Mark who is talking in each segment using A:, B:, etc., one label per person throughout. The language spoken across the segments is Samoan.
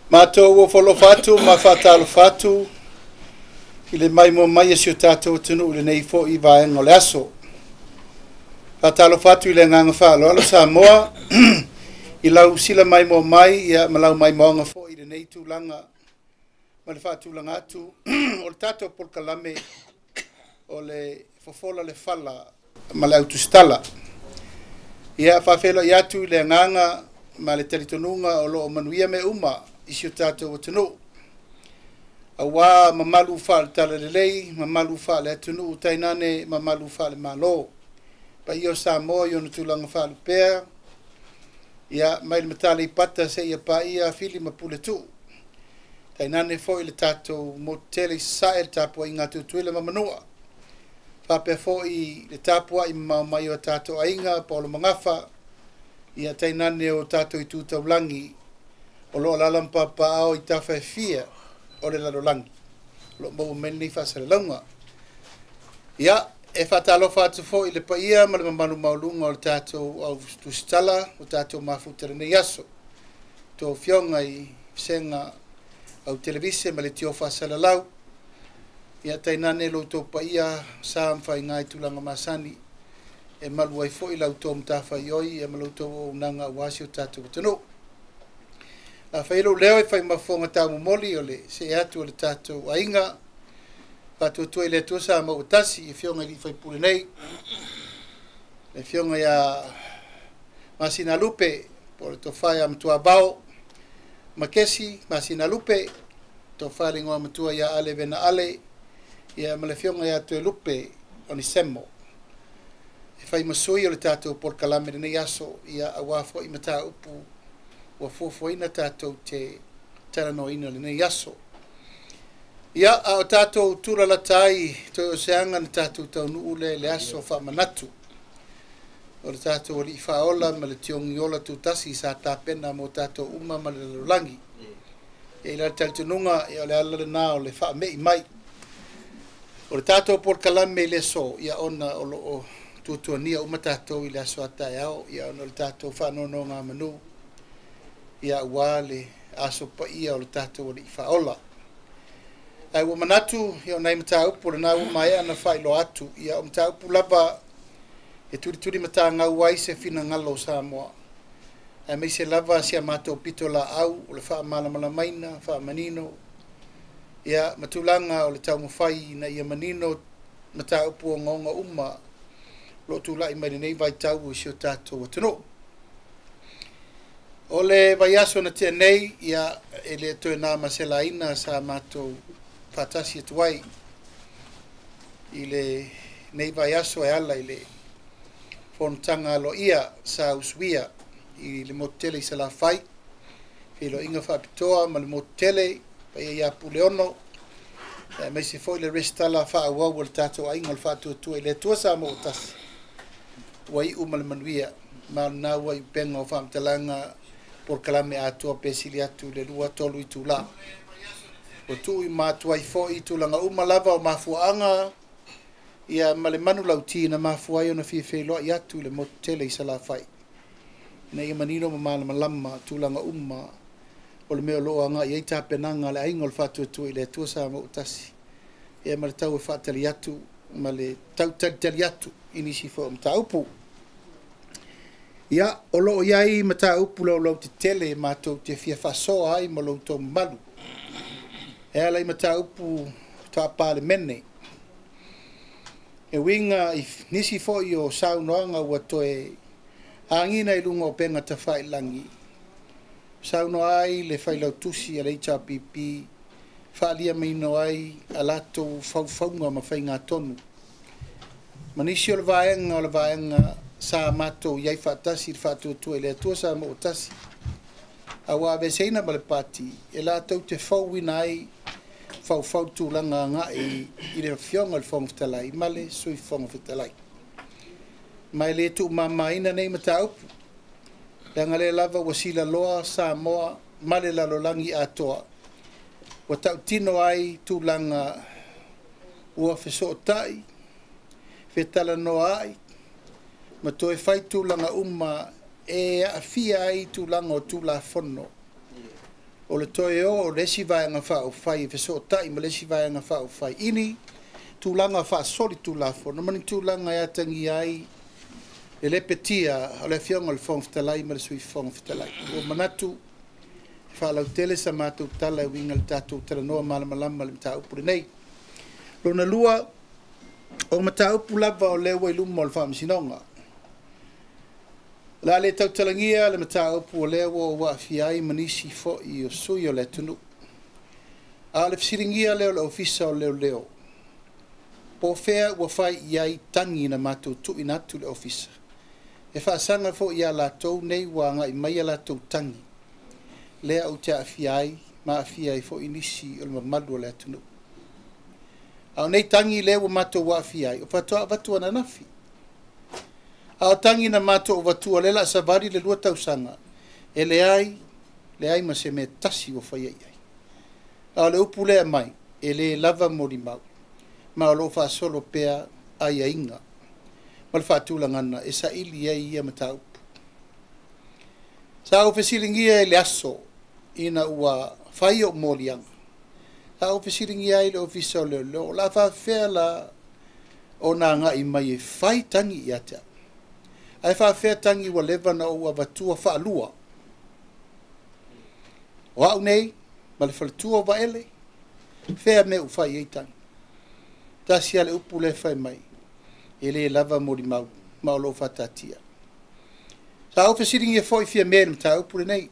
A: Matou ua ofo atu ma faatalofa atu i le maimoa mai e si o tatou atunuu i lenei foi vaega o le aso. Faatalofa atu i le agaga faaaloalo Samoa i lau sila maimoa mai ia ma lau maimoaga foi i lenei tulaga ma le faatulaga atu o le tatou polokalame o le Fofola le Fala ma le Autusitala. Ia faafeiloai atu i le agaga ma le talitonuga o lo o manuia mea uma i si o tatou atunuu. Aua mamalu faale-talalelei, mamalu faale-atunuu, tainane mamalu faale-Malo. Paia o Samoa i ona tulaga faalupea, ia mai le Mataleipata seia paia Fili ma Puletuu. Tainane foi le tatou motu tele i Sasae, le tapuaiga a Tutuila ma Manua. Faapea foi le tapuai mamao mai o tatou aiga, Paolo Magafa, ia tainane o tatou itu taulagi o lo o alaala ma papaaao i tafa e fia o le lalolagi o lo o maua mai lenei faasalalauga. Ia, e faatalofa atu foi i le paia ma le mamalu maualuga o le tatou au tusitala o tatou mafuta i lenei aso. Tou afioga i vasega au televise ma le tio faasalalau, ia tainane lo outou paia sa ma faiga i tulaga masani e malu ai foi la outou matafaioi ia ma la outou auaunaga aua si o tatou atunuu. A fai lou leo e fai mafofoga taumomoli o le see atu o le tatou aiga, faatuatua i le Atua Samoa ua tasi, i afioga i sui usufono nei, le afioga ia Masinalupe po o le tofa ia Matuavao Makesi Masinalupe, tofa le igoa matua ia Ale Vena Ale, ia ma le afioga ia Toelupe Onisemo. E fai ma sui o le tatou polokalame lenei aso, ia aua foi mataupu ua fuafuaina tatou te talanoaina lenei aso. Ia, a o tatou tulalata ai toe o se aga na tatou taunuu lea i le aso faamanatu o le tatou Alii Faaola ma le Tioniola Tutasi sa tapena mo tatou uma ma le lalolagi. E i ai le talitonuga, ia o le ala lena o le faamei mai o le tatou polokalame i le aso, ia ona o lo o tuatuania uma tatou i le aso a taeao, ia ona o le tatou faanonogamanu, ia aua le aso paia o le tatou Alii Faaola. Ae ua manatu, ia o nai mataupu lena ua maea na faailoa atu, ia o mataupu lava e tulituli matagau ai se finagalo o Samoa, aemaise lava si a matou pito laau o le faamalamalamaina, faamanino, ia ma tulaga o le taumafai ina ia manino mataupu ogaoga uma o lo o tulai mai lenei vaitau i si o tatou atunuu. O le vaiaso na tea nei, ia e le toe na ma se laina sa matou faatasi atu ai i lenei vaiaso e ala i le fonotaga aloaia sa usuia i le motu tele i Salafai, feiloaiga faapitoa ma le motu tele paia ia Puleono, aemaise foi le resitala faaauau o le tatou aiga o le Faatuatua i le Atua Samoa ua tasi, ua iu ma le manuia, ma o lena ua i upega o faamatalaga polokalame atoa pe sili atu le 2-3 itula. Ua tuu i matua ai foi tulaga uma lava o mafuaaga ia ma le manulauti na mafua ai ona fia feiloai atu i le motu tele i Salafai, ina ia manino ma malamalama tulaga uma o le mea o lo o agai ai tapenaga a le aiga o le Faatuatua i le Atua Samoa ua tasi, ia ma le tau e faatali atu ma le tau talitali atu i nisi foi o mataupu. Ia, o lo o i ai mataupu laulautetele matou te fia faasoa ai ma lo outou mamalu e ala i mataupu faa-Palemene. E uiga i nisi foi o saunoaga ua toe agina i luga o upega tafailagi, saunoa ai le failautusi a le HRPP, faaalia manino ai a latou faufauga ma faigatonu. Ma nisi o le vaega sa matou i ai faatasi i le Faatuatua i le Atua Samoa ua tasi, a ua aveeseina ma le pati, e latou te fauina ai faufau tulaga agai i le afioga i le Fofoga Fetalai ma le Sui Fofoga Fetalai. Ma e le tuumamaina nei mataupu, leaga lea lava ua silaloa Samoa ma le lalolagi atoa, ua tautino ai tulaga ua fesootai, fetalanoa ai, ma toe fai tulaga uma e aafia ai tulaga o Tulafono. O le toe o o le isi Vaega Faaupufai e fesootai ma le isi Vaega Faaupufai i ni tulaga faasolitulafono ma ni tulaga e atagia ai le lepetia o le Afioga i le Fofoga Fetalai ma le Sui Fofoga Fetalai. Ua manatu e faalautele sa matou tala e uiga i le tatou talanoa malamalama i le mataupu lenei. Lona lua, o mataupu lava o lea ua i luma o le Faamasinoga. O le a le tautalagia le mataupu o lea ua ou aafia ai ma nisi foi o sui o le atunuu. A o le fesiligia lea o le Ofisa o Leoleo, po o fea ua fai i ai tagi na matou tuuina atu i le Ofisa. E faasaga foi ia latou nei ua agai mai a latou tagi, lea ou te aafia ai ma aafia ai foi nisi o le mamalu o le atunuu. A o nei tagi lea ua matou aafia ai, o faatoa avatu ananafi. A o tagi na matou avatua lea o le a savali le 2 tausaga, e leai, leai ma se mea tasi ua faia i ai. A o le upu lea e aumai, e le lava molimau, ma o lo o faasolo pea aiaiga ma le faatulagaga e saili ai ia mataupu. Sa ou fesiligia i le aso ina ua fai ou moliaga, sa ou fesiligia ai le Ofisa o Leoleo, o le a faafefea la ona agai mai e fai tagi ia te au. Ae faafefea tagi ua leva na ou avatua faalua. O au nei, ma le faletua o Vaele, fea mea ua fai ai tagi. Tasi lava le upu lea e fai mai, e le lava molimau, ma o lo o faataatia. Sa ou fesiligia foi Fiame i le mataupu lenei,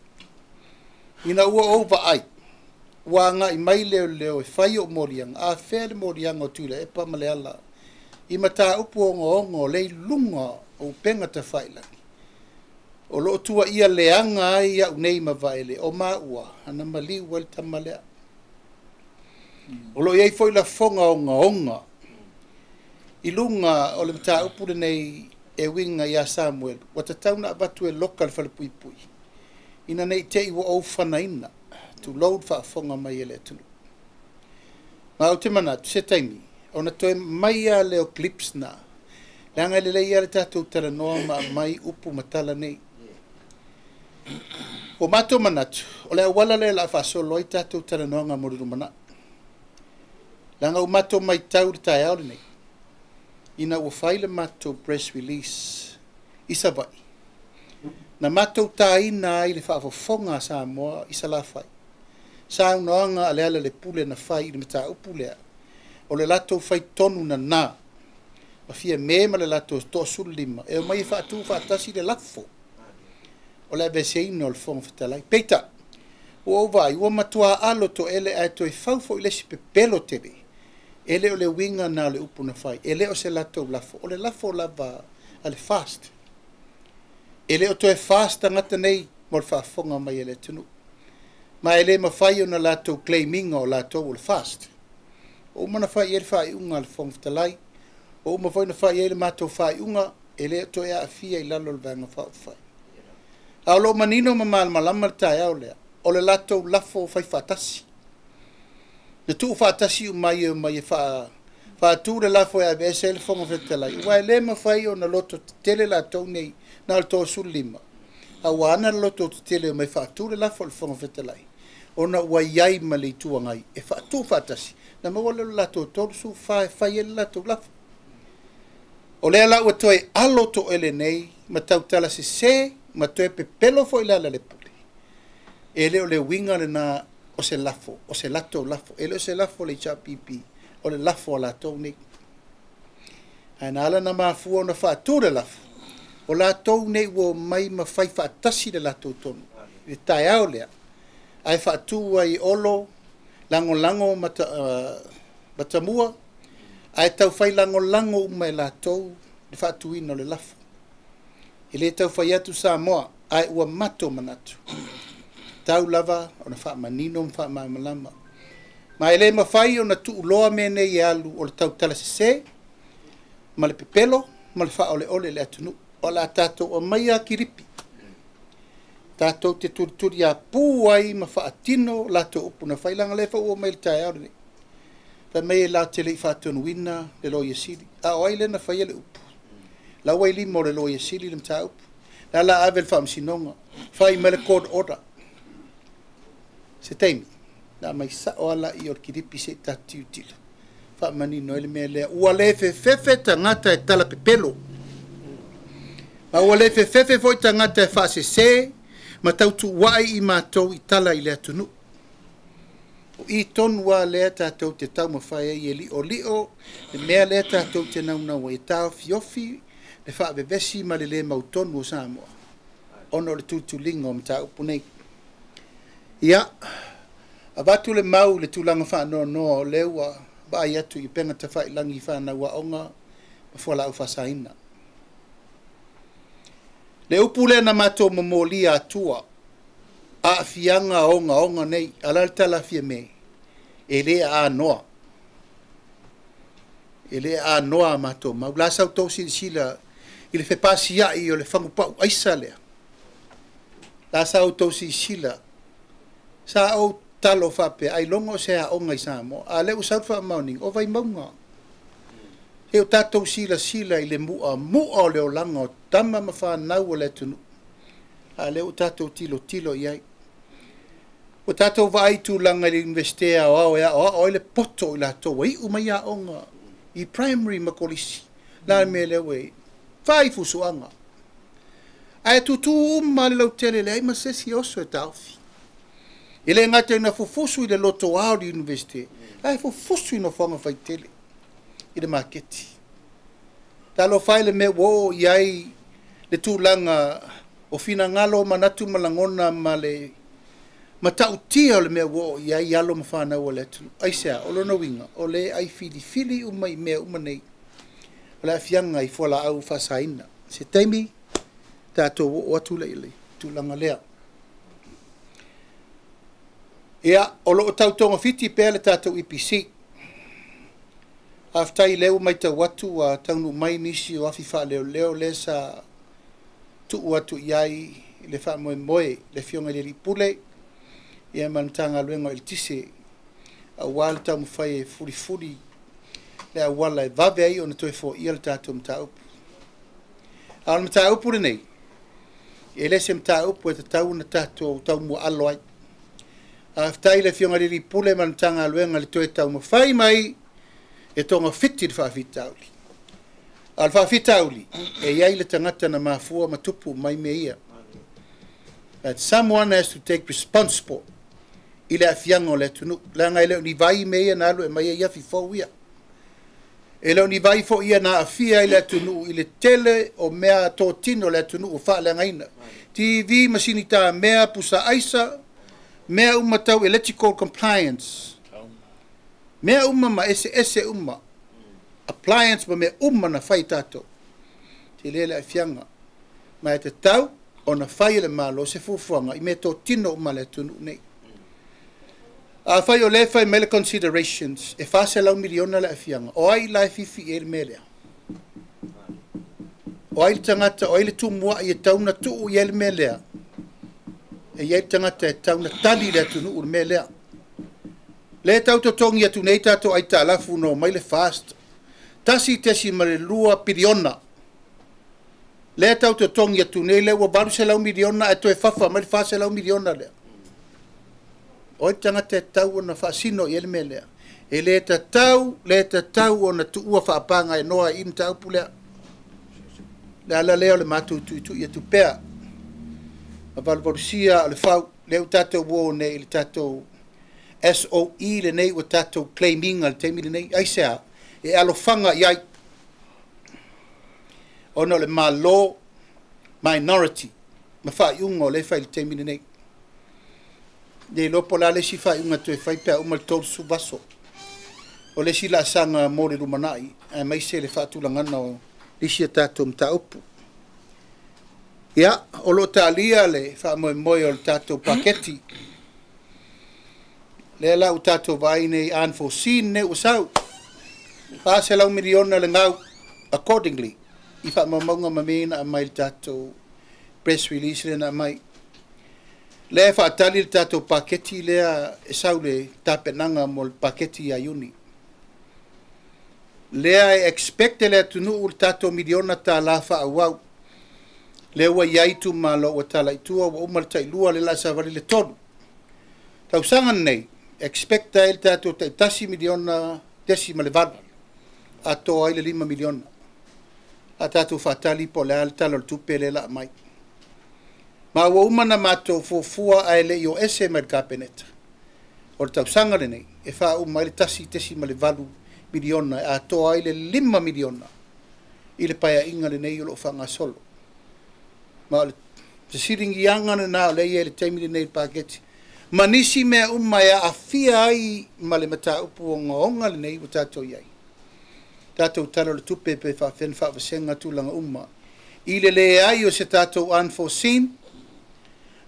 A: ina ua ou vaai, ua agai mai leoleo e fai ou moliaga, a fea le moliaga o Tuilaepa ma Leala i mataupu ogaoga o lea i luga o upega tafailagi, o lo o tuuaia leaga ai au nei ma Vaele, o maua, ana maliu ai le tama lea. O lo o i ai foi lafoga ogaoga i luga o le mataupu lenei e uiga ia Samuel, ua tatau ona avatu e loka le falepuipui, ina ne i te i ua ou fanaina, tulou le faafofoga mai e le atunuu. Ma ou te manatu, se taimi, ona toe mai lava lea o clips na, leaga e lelei lava le tatou talanoa ma aumai upu ma tala nei. Ua matou manatu, o le auala lea o le a faasolo ai tatou talanoaga mo le lumanai. Leaga ua matou matau i le taeao lenei, ina ua fai le matou press release i Savaii, na matou taina ai le faafofoga a Samoa i Salafai, saunoaga a Lealailepule na fai i le mataupu lea, o le latou faitonu nana, ma Fiame ma le latou 35, e omai e faatu faatasi le lafo o le aveeseina o le Fofoga Fetalai. Peitai, ua ou vaai, ua matua alo toele ae toe fau foi le isi pepelo tele. E le o le uiga na o le upu na fai, e le o se latou lafo, o le lafo lava a le FAST. E le o toe FAST tagata nei mo le faafofoga mai e le atunuu. Ma e le mafai ona latou claiminga o latou o le FAST. Ua uma ona fai i ai le faaiuga a le Fofoga Fetalai, ua uma foi ona fai i ai le matou faaiuga, e le o toe aafia i lalo o le Vaega Faaupufai. A o lo o manino ma malamalama le taeao lea, o le latou lafo fai faatasi. Na tuu faatasi uma ai e omai e faatu le lafo e aveese ai le Fofoga Fetalai, aua e le mafai ona loto tetele latou nei na o le 35, a ua ana le loto tetele e omai e faatu le lafo i le Fofoga Fetalai, ona ua i ai ma le Itu Agai e faatu faatasi, na maua lea o le latou 34 e fai ai le latou lafo. O lea la ua toe alo toele nei ma tautala sese ma toe pepelo foi Lealailepule. E le o le uiga lena o se lafo, o se latou lafo. E le o se lafo a le HRPP, o le lafo a latou nei. Ae na ala ona mafua ona faatu le lafo, o latou nei ua omai ma fai faatasi le latou tonu i le taeao lea, ae faatu ai Olo, lagolago Matamua, ae taufai lagolago uma e latou le faatuina o le lafo. E le taufai atu Samoa, ae ua matou manatu, tau lava ona faamanino ma faamalamalama. Ma e le mafai ona tuuloa mea nei e alu o le tautala sese, ma le pepelo, ma le faaoleole i le atunuu. O le a tatou aumaia kilipi, tatou te tulituliapu ai ma faatino latou upu na fai, leaga lea foi ua omai i le taeao lenei. Fai mai e latou te le i faatonuina le Loia Sili. A o ai lea na faia le upu? La ua i lima o le Loia Sili le mataupu. La la ave le faamasinoga, fai mai le court order. Se taimi, na mai sa'o ala i o le kilipi se i tatou tilotilo faamanino ai le mea lea. Ua le fefefe tagata e talapepelo, ma ua le fefefe foi tagata e faasesē ma tautuua'i i matou i tala i le atunuu. O i tonu a lea tatou te taumafai ai e li'oli'o le mea lea tatou te naunau ai e taofiofi le faavevesi ma le lē mautonu o Samoa ona o le tulituliga o mataupu nei. Ia avatu le mau i le tulaga faanoanoa o lea ua vaai atu i upega tafailagi i fanau aoga ma fualaau faasaina. Le upu lea na matou momolia atua aafiaga ogaoga nei ala le talafia me e lē aanoa, e lē aanoa a matou mau la sa outou silasila i le fepasia'i o le fagupa'u aisa lea la sa outou silasila sa ou talo faapea ailoga o se aoga i Samoa a lea ua sau le faamaoniga o Vaimauga e o tatou silasila i le mu'amu'a o le olaga o tama ma fanau o le atunuu a lea ua tatou tilotilo i ai. Ua tatou vaai i tulaga i le Iunivesite Aoao e aoao ai le poto o i latou ua iu mai aoga i primary ma kolisi la le mea lea ua i ai fai fusuaga ae tutū uma le lautele leai ma se isi oso e taofi. E lē gata ina fufusu i le lotoa o le Iunivesite ae fufusu i nofoaga faitele i le maketi. Talofa e i le mea ua oo i ai le tulaga o finagalo o manatu ma lagona ma le matautia o le mea ua oo i ai alo ma fanau o le atunuu. Aisea? O lona uiga o lea e ai filifili uma i mea uma nei o le aafiaga i fualaau faasaina. Se taimi tatou oo atu lea i le tulaga lea. Ia, o loo tau togafiti pea le tatou EPC. Faafetai lea ua matau atu ua taunuu mai nisi o afi faaleoleo lea sa tuu atu i ai le faamoemoe le Afioga i le Alii Pule ia ma le Matagaluega o Eletise aua le taumafai e fulifuli le auala e vave ai ona toe foia le tatou mataupu. A o le mataupu lenei, e le se mataupu e tatau ona tatou taumuaalo ai. Faafetai i le Afioga i le Alii Pule ma le Matagaluega i le toe taumafai mai e togafiti le faafitauli. A o le faafitauli, e i ai le tagata na mafua ma tupu mai mea ia. That someone has to take responsible i le aafiaga o le atunuu. Leaga e le o ni vai mea ia na alu e mai ai afi fou ia. E le o ni vai foi ia na aafia ai le atunuu i le tele o mea totino o le atunuu faaleagaina. TV, masini tamea, pusa aisa, mea uma tau electrical compliance. Mea uma ma eseese uma. Appliance ma mea uma na fai tatou. Tele le aafiaga. Ma e tatau ona fai e le Malo se fuafuaga i mea totino uma le atunuu nei. A fai o lea fai mai le considerations, e 400 miliona le aafiaga. O ai la e fifi i ai le mea lea? O ai le tagata, o ai le tumuai e tau na tuu i ai le mea lea? E i ai le tagata e tau na tali le atunuu le mea lea. Lea tau totogi atu nei tatou aitalafu no mai le FAST. 1.2 piliona. Lea tau totogi atu nei lea ua 800 miliona ae toe fafa mai le 400 miliona lea. O ai le tagata e tau ona faasino i ai le mea lea. E le tatau, le tatau ona tuua faapaga e noa i mataupu lea. Le ala lea o le matou tuitui atu pea. Ma valuvalusia o le fau, lea ua tatou o nei i le tatou SOE lenei ua tatou claiminga le taimi lenei. Aisea? E alofaga i ai. Ona o le Malo minority ma faaiuga o lea e fai i le taimi lenei. Le iloa po o le a le isi faaiuga toe fai pe a uma le 30 aso. O le isi laasaga mo le lumanai, aemaise le faatulagaga o nisi a tatou mataupu. Ia, o lo o talia le faamoemoe o le tatou paketi. Lea la ua tatou vaai nei unforeseen nei ua sau. 400 miliona le gau accordingly i faamaumauga ma mea na aumai le tatou press release lea na aumai. Lea e faatali le tatou paketi lea e sau le tapenaga mo le paketi ia Iuni. Lea e expect le atunuu le tatou miliona tala faaauau. Lea ua i ai itumalo ua tala i tua ua uma le tailua le la savali le tolu. Tausaga lenei, expect ai le tatou tai $1.8 miliona atoa ai le $5 miliona. A tatou faatali po o le a le tala o le tupe lea la mai. Ma ua uma na matou fuafua ae le i o ese mai le Kapeneta. O le tausaga lenei, e faauma ai le 1.8 miliona e atoa ai le $5 miliona i le paeaiga lenei o lo o faagasolo. Ma o le fesiligiaga lena o lea e i ai i le taimi lenei i le paketi. Ma nisi mea uma e aafia ai ma le mataupu ogaoga lenei ua tatou i ai. Tatou tala o le tupe pe faafefea ona faavasega tulaga uma. I le leai o se tatou unforeseen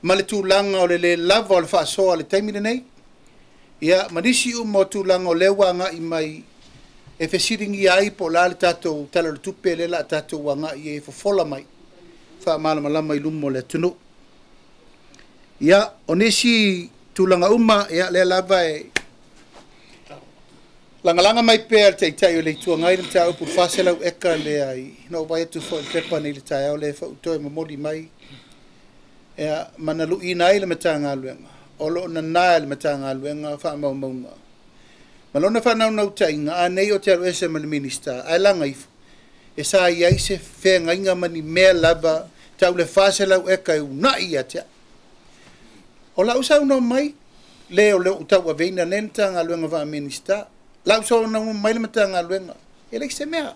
A: ma le tulaga o le le lava o le faasoa i le taimi lenei, ia ma nisi uma o tulaga o lea ua agai mai e fesiligia ai po o le a le tatou tala o le tupe lea o le a tatou agai ai e fofola mai faamalamalama i luma o le atunuu. Ia, o nisi tulaga uma, ia lea lava e lagalaga mai pea e le Taitai o le Itu Agai le mataupu 400 eka lea i na ou vaai atu foi i le pepa nei i le taeao lea foi ua toe momoli mai, ia, ma na luiina ai le Matagaluega o lo o nana e le Matagaluega faamaumauga. Ma lona faanaunautaiga, a nei o te alu ese ma le Minisita, ae laga ifo, e sa i ai se feagaiga ma ni mea lava tau le 400 eka e unai ia te au. O lau saunoa mai, le o lou tauaveina nei le Matagaluega faa-Minisita. Lau saunoa mai le Matagaluega, e leai se mea.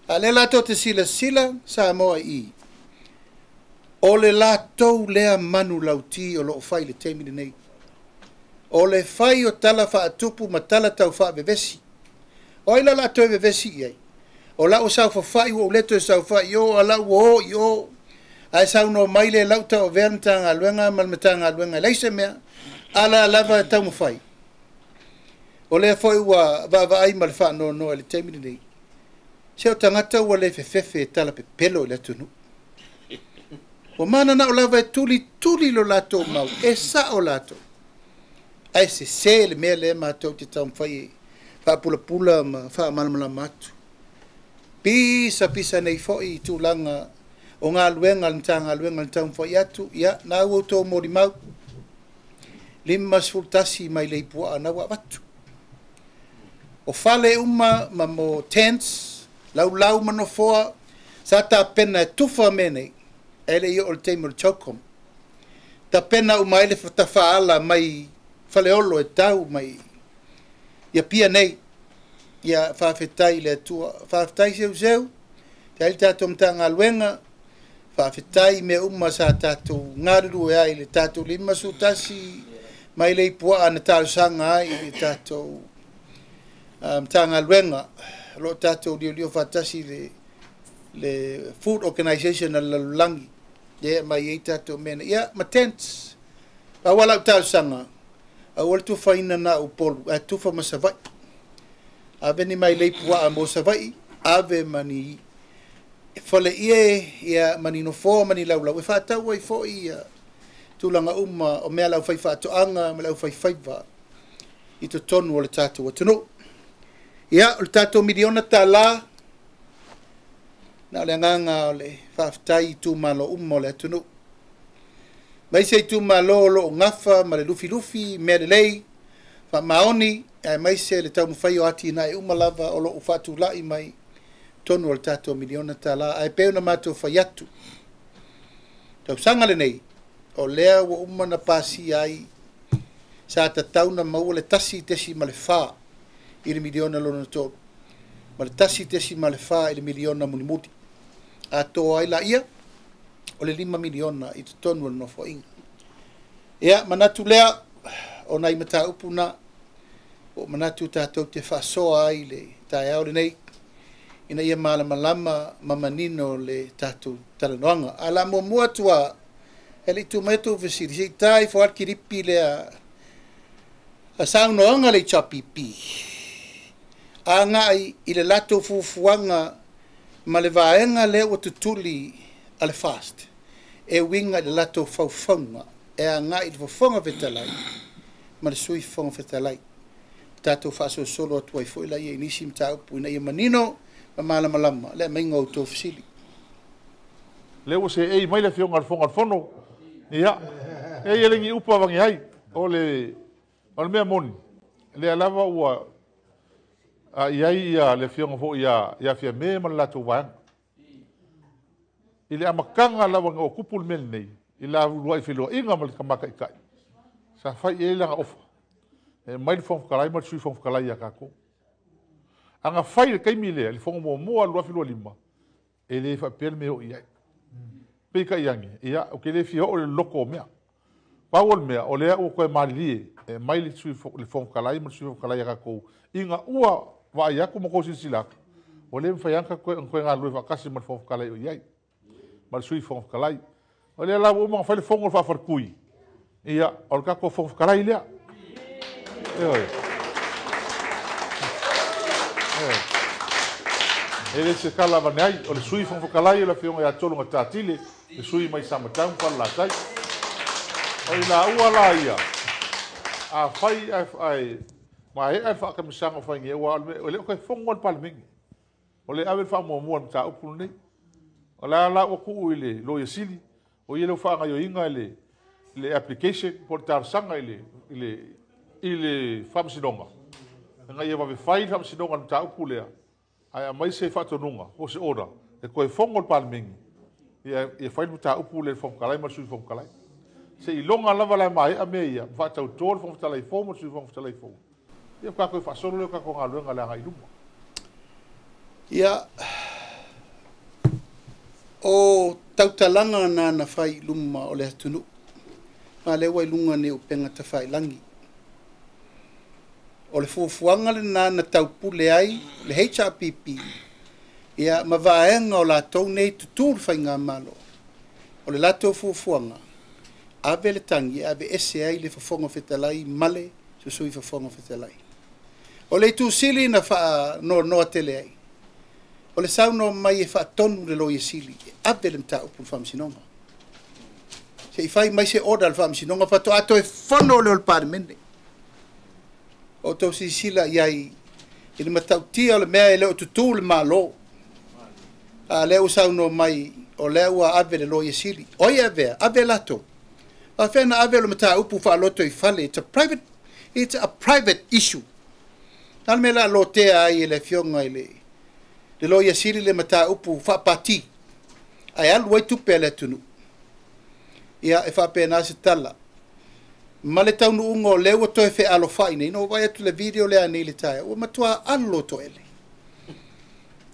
A: A lea latou te silasila Samoa i i, o le latou lea manulauti o lo o fai i le taimi lenei. O le fai o tala faatupu ma tala tau faavevesi. O ai la o le a toe vevesi i ai? O lau saofafai ua ou le toe saofai i o, a lau ua o i o. Ae saunoa mai le lau tauavea le Matagaluega ma le Matagaluega e leai se mea, ala lava e taumafai. O lea foi ua vaavaai ma le faanoanoa i le taimi lenei. Se o tagata ua le fefefe e tala pepelo i le atunuu. Ua mananao lava e tulituli lo latou mau, e sao latou. Ae sese le mea lea matou te taumafai e faapulapula ma faamalamalama atu. Pisa pisa nei foi i tulaga o galuega a le Matagaluega le taumafai atu, ia, na ua outou molimau. 51 mailei puaa na ua avatu. O fale uma ma mo tents, laulau ma nofoa, sa tapena e tufa mea nei, e le i oo le taimi o le CHOGM. Tapena uma ai le tafaala mai Faleolo e tau mai ia pia nei. Ia faafetai i le Atua. Faafetai Seuseu, te ai le tatou Matagaluega, faafetai mea uma sa tatou galulue ai le tatou 51 mailei puaa na talosaga ai i le tatou Matagaluega. O lo o tatou liolio faatasi le Food Organization a le lalolagi lea e aumai ai tatou mea nei. Ia, ma tents. Pau lava lau talosaga, aua le tufaina na o Upolu, ae tufa ma Savaii. Ave ni mailei puaa mo Savaii, ave ma ni faleie, ia, ma ni nofoa ma ni laulau e faatau ai foi ia tulaga uma o mea a le aufaifaatoaga ma le aufaifaiva i totonu o le tatou atunuu. Ia, o le tatou $1 miliona, na o le agaga o le faafetai i itumalo uma o le atunuu. Mai se itumalo o lo o gafa ma le lufilufi, mea lelei, faamaoni, aemaise le taumafai o atinae uma lava o lo o faatulai mai totonu o le tatou $1 miliona. Ae pei ona matou fai atu, tausaga lenei, o lea ua uma na pasia ai, sa tatau na maua le 1.4 i le miliona lona tolu, ma le 1.4 i le miliona mulimuli. Atoa ai laia, o le $5 miliona i totonu o le nofoaiga. Ia, manatu lea, o nai mataupu na, ua manatu tatou te faasoa ai le taeao lenei, ina ia malamalama ma manino le tatou talanoaga. Ae o le a muamua atu lava, e le i tu mai tou fesili, se i ta ifo lava le kilipi lea a saunoaga le HRPP, agai i le latou fuafuaga ma le vaega lea ua tutuli a le FAST, e uiga i le latou faufauga e agai i le Fofoga Fetalai ma le Sui Fofoga Fetalai. Tatou faasolosolo atu ai foi laia i nisi mataupu ina ia manino ma malamalama le aumaiga o outou fesili.
B: Lea ua seei mai le Afioga i le Fofoga o le Fono. Ia, e i le ni upu avane ai. O le mea moni, lea lava ua i ai ia le afioga foi ia Fiame ma le latou vaega. I le amataga lava na o tupu le mea lenei, i la uluai feloaiga ma le tamataitai, sa fai i ai lana ofa, e aumai le Fofoga Fetalai ma le Sui Fofoga Fetalai ia tatou. A na fai le taimi lea, le fono muamua 2025, e le faapea le mea o i ai. Peitai ane, ia, ou te le fia oo i le loloto o mea. Pau o le mea, o lea ua toe malilie, e aumai le Fofoga Fetalai ma le Sui Fofoga Fetalai ia tatou, ina ua vaai atu ma tou silasila atu, ua le mafai lava ona toe galulue faatasi ma le Fofoga Fetalai o i ai, ma le Sui Fofoga Fetalai. O lea la ua uma ona fai le fono o le faafaletui, ia, o le tatou Fofoga Fetalai lea. E le se tala avane ai, o le Sui Fofoga Fetalai o le afioga ia Tologatatile, le sui mai Samatau ma Falelatai. O i laua la ia, a fai ae maea le faakamisaga o fai nei, aua o le o toe fono le Palemene. O le ave le faamuamua le mataupu lenei. O la la ua tuu i le Loia Sili, o ia lea ua faagaoioiga le application po o le talosaga i le faamasinoga. Ina ia vave fai le faamasinoga i le mataupu lea, ae aumai se faatonuga po o se order e toe fono le Palemene, ia fai le mataupu lea i le Fofoga Fetalai ma le Sui Fofoga Fetalai. Se iloga lava la maea mea ia, ma faatauto le Fofoga Fetalai fou ma le Sui Fofoga Fetalai fou. Ia tatou faasolo lea o tatou galuega le agai i luma.
A: Ia, o tautalaga na na fai i luma o le atunuu, ma lea ua i luga nei o upega tafailagi. O le fuafuaga lena na taupule ai le HRPP, ia, ma vaega o latou nei tutū le faigamalo. O le latou fuafuaga, ave le tagi, ave ese ai le Fofoga Fetalai ma le Sui Fofoga Fetalai. O le itu sili na faanoanoa tele ai, o le saunoa mai e faatonu le Loia Sili, e ave le mataupu i le faamasinoga. Se i fai mai se order le faamasinoga, faatoa toe fono lea o le Palemene. O tou silasila i ai i le matautia o le mea e le o tutū le Malo. A lea ua saunoa mai, o lea ua ave le Loia Sili. O ai e avea? Ave latou. Faafefea na ave o le mataupu faaloto i fale. It's a private issue. Na le mea la lotea ai e le afioga i le Loia Sili le mataupu faapati. Ae alu ai tupe a le atunuu. Ia, e faapena se tala. Ma le taunuuga o lea ua toe fealofai nei, na ou vaai atu le video lea nei le taeao, ua matua alo toele.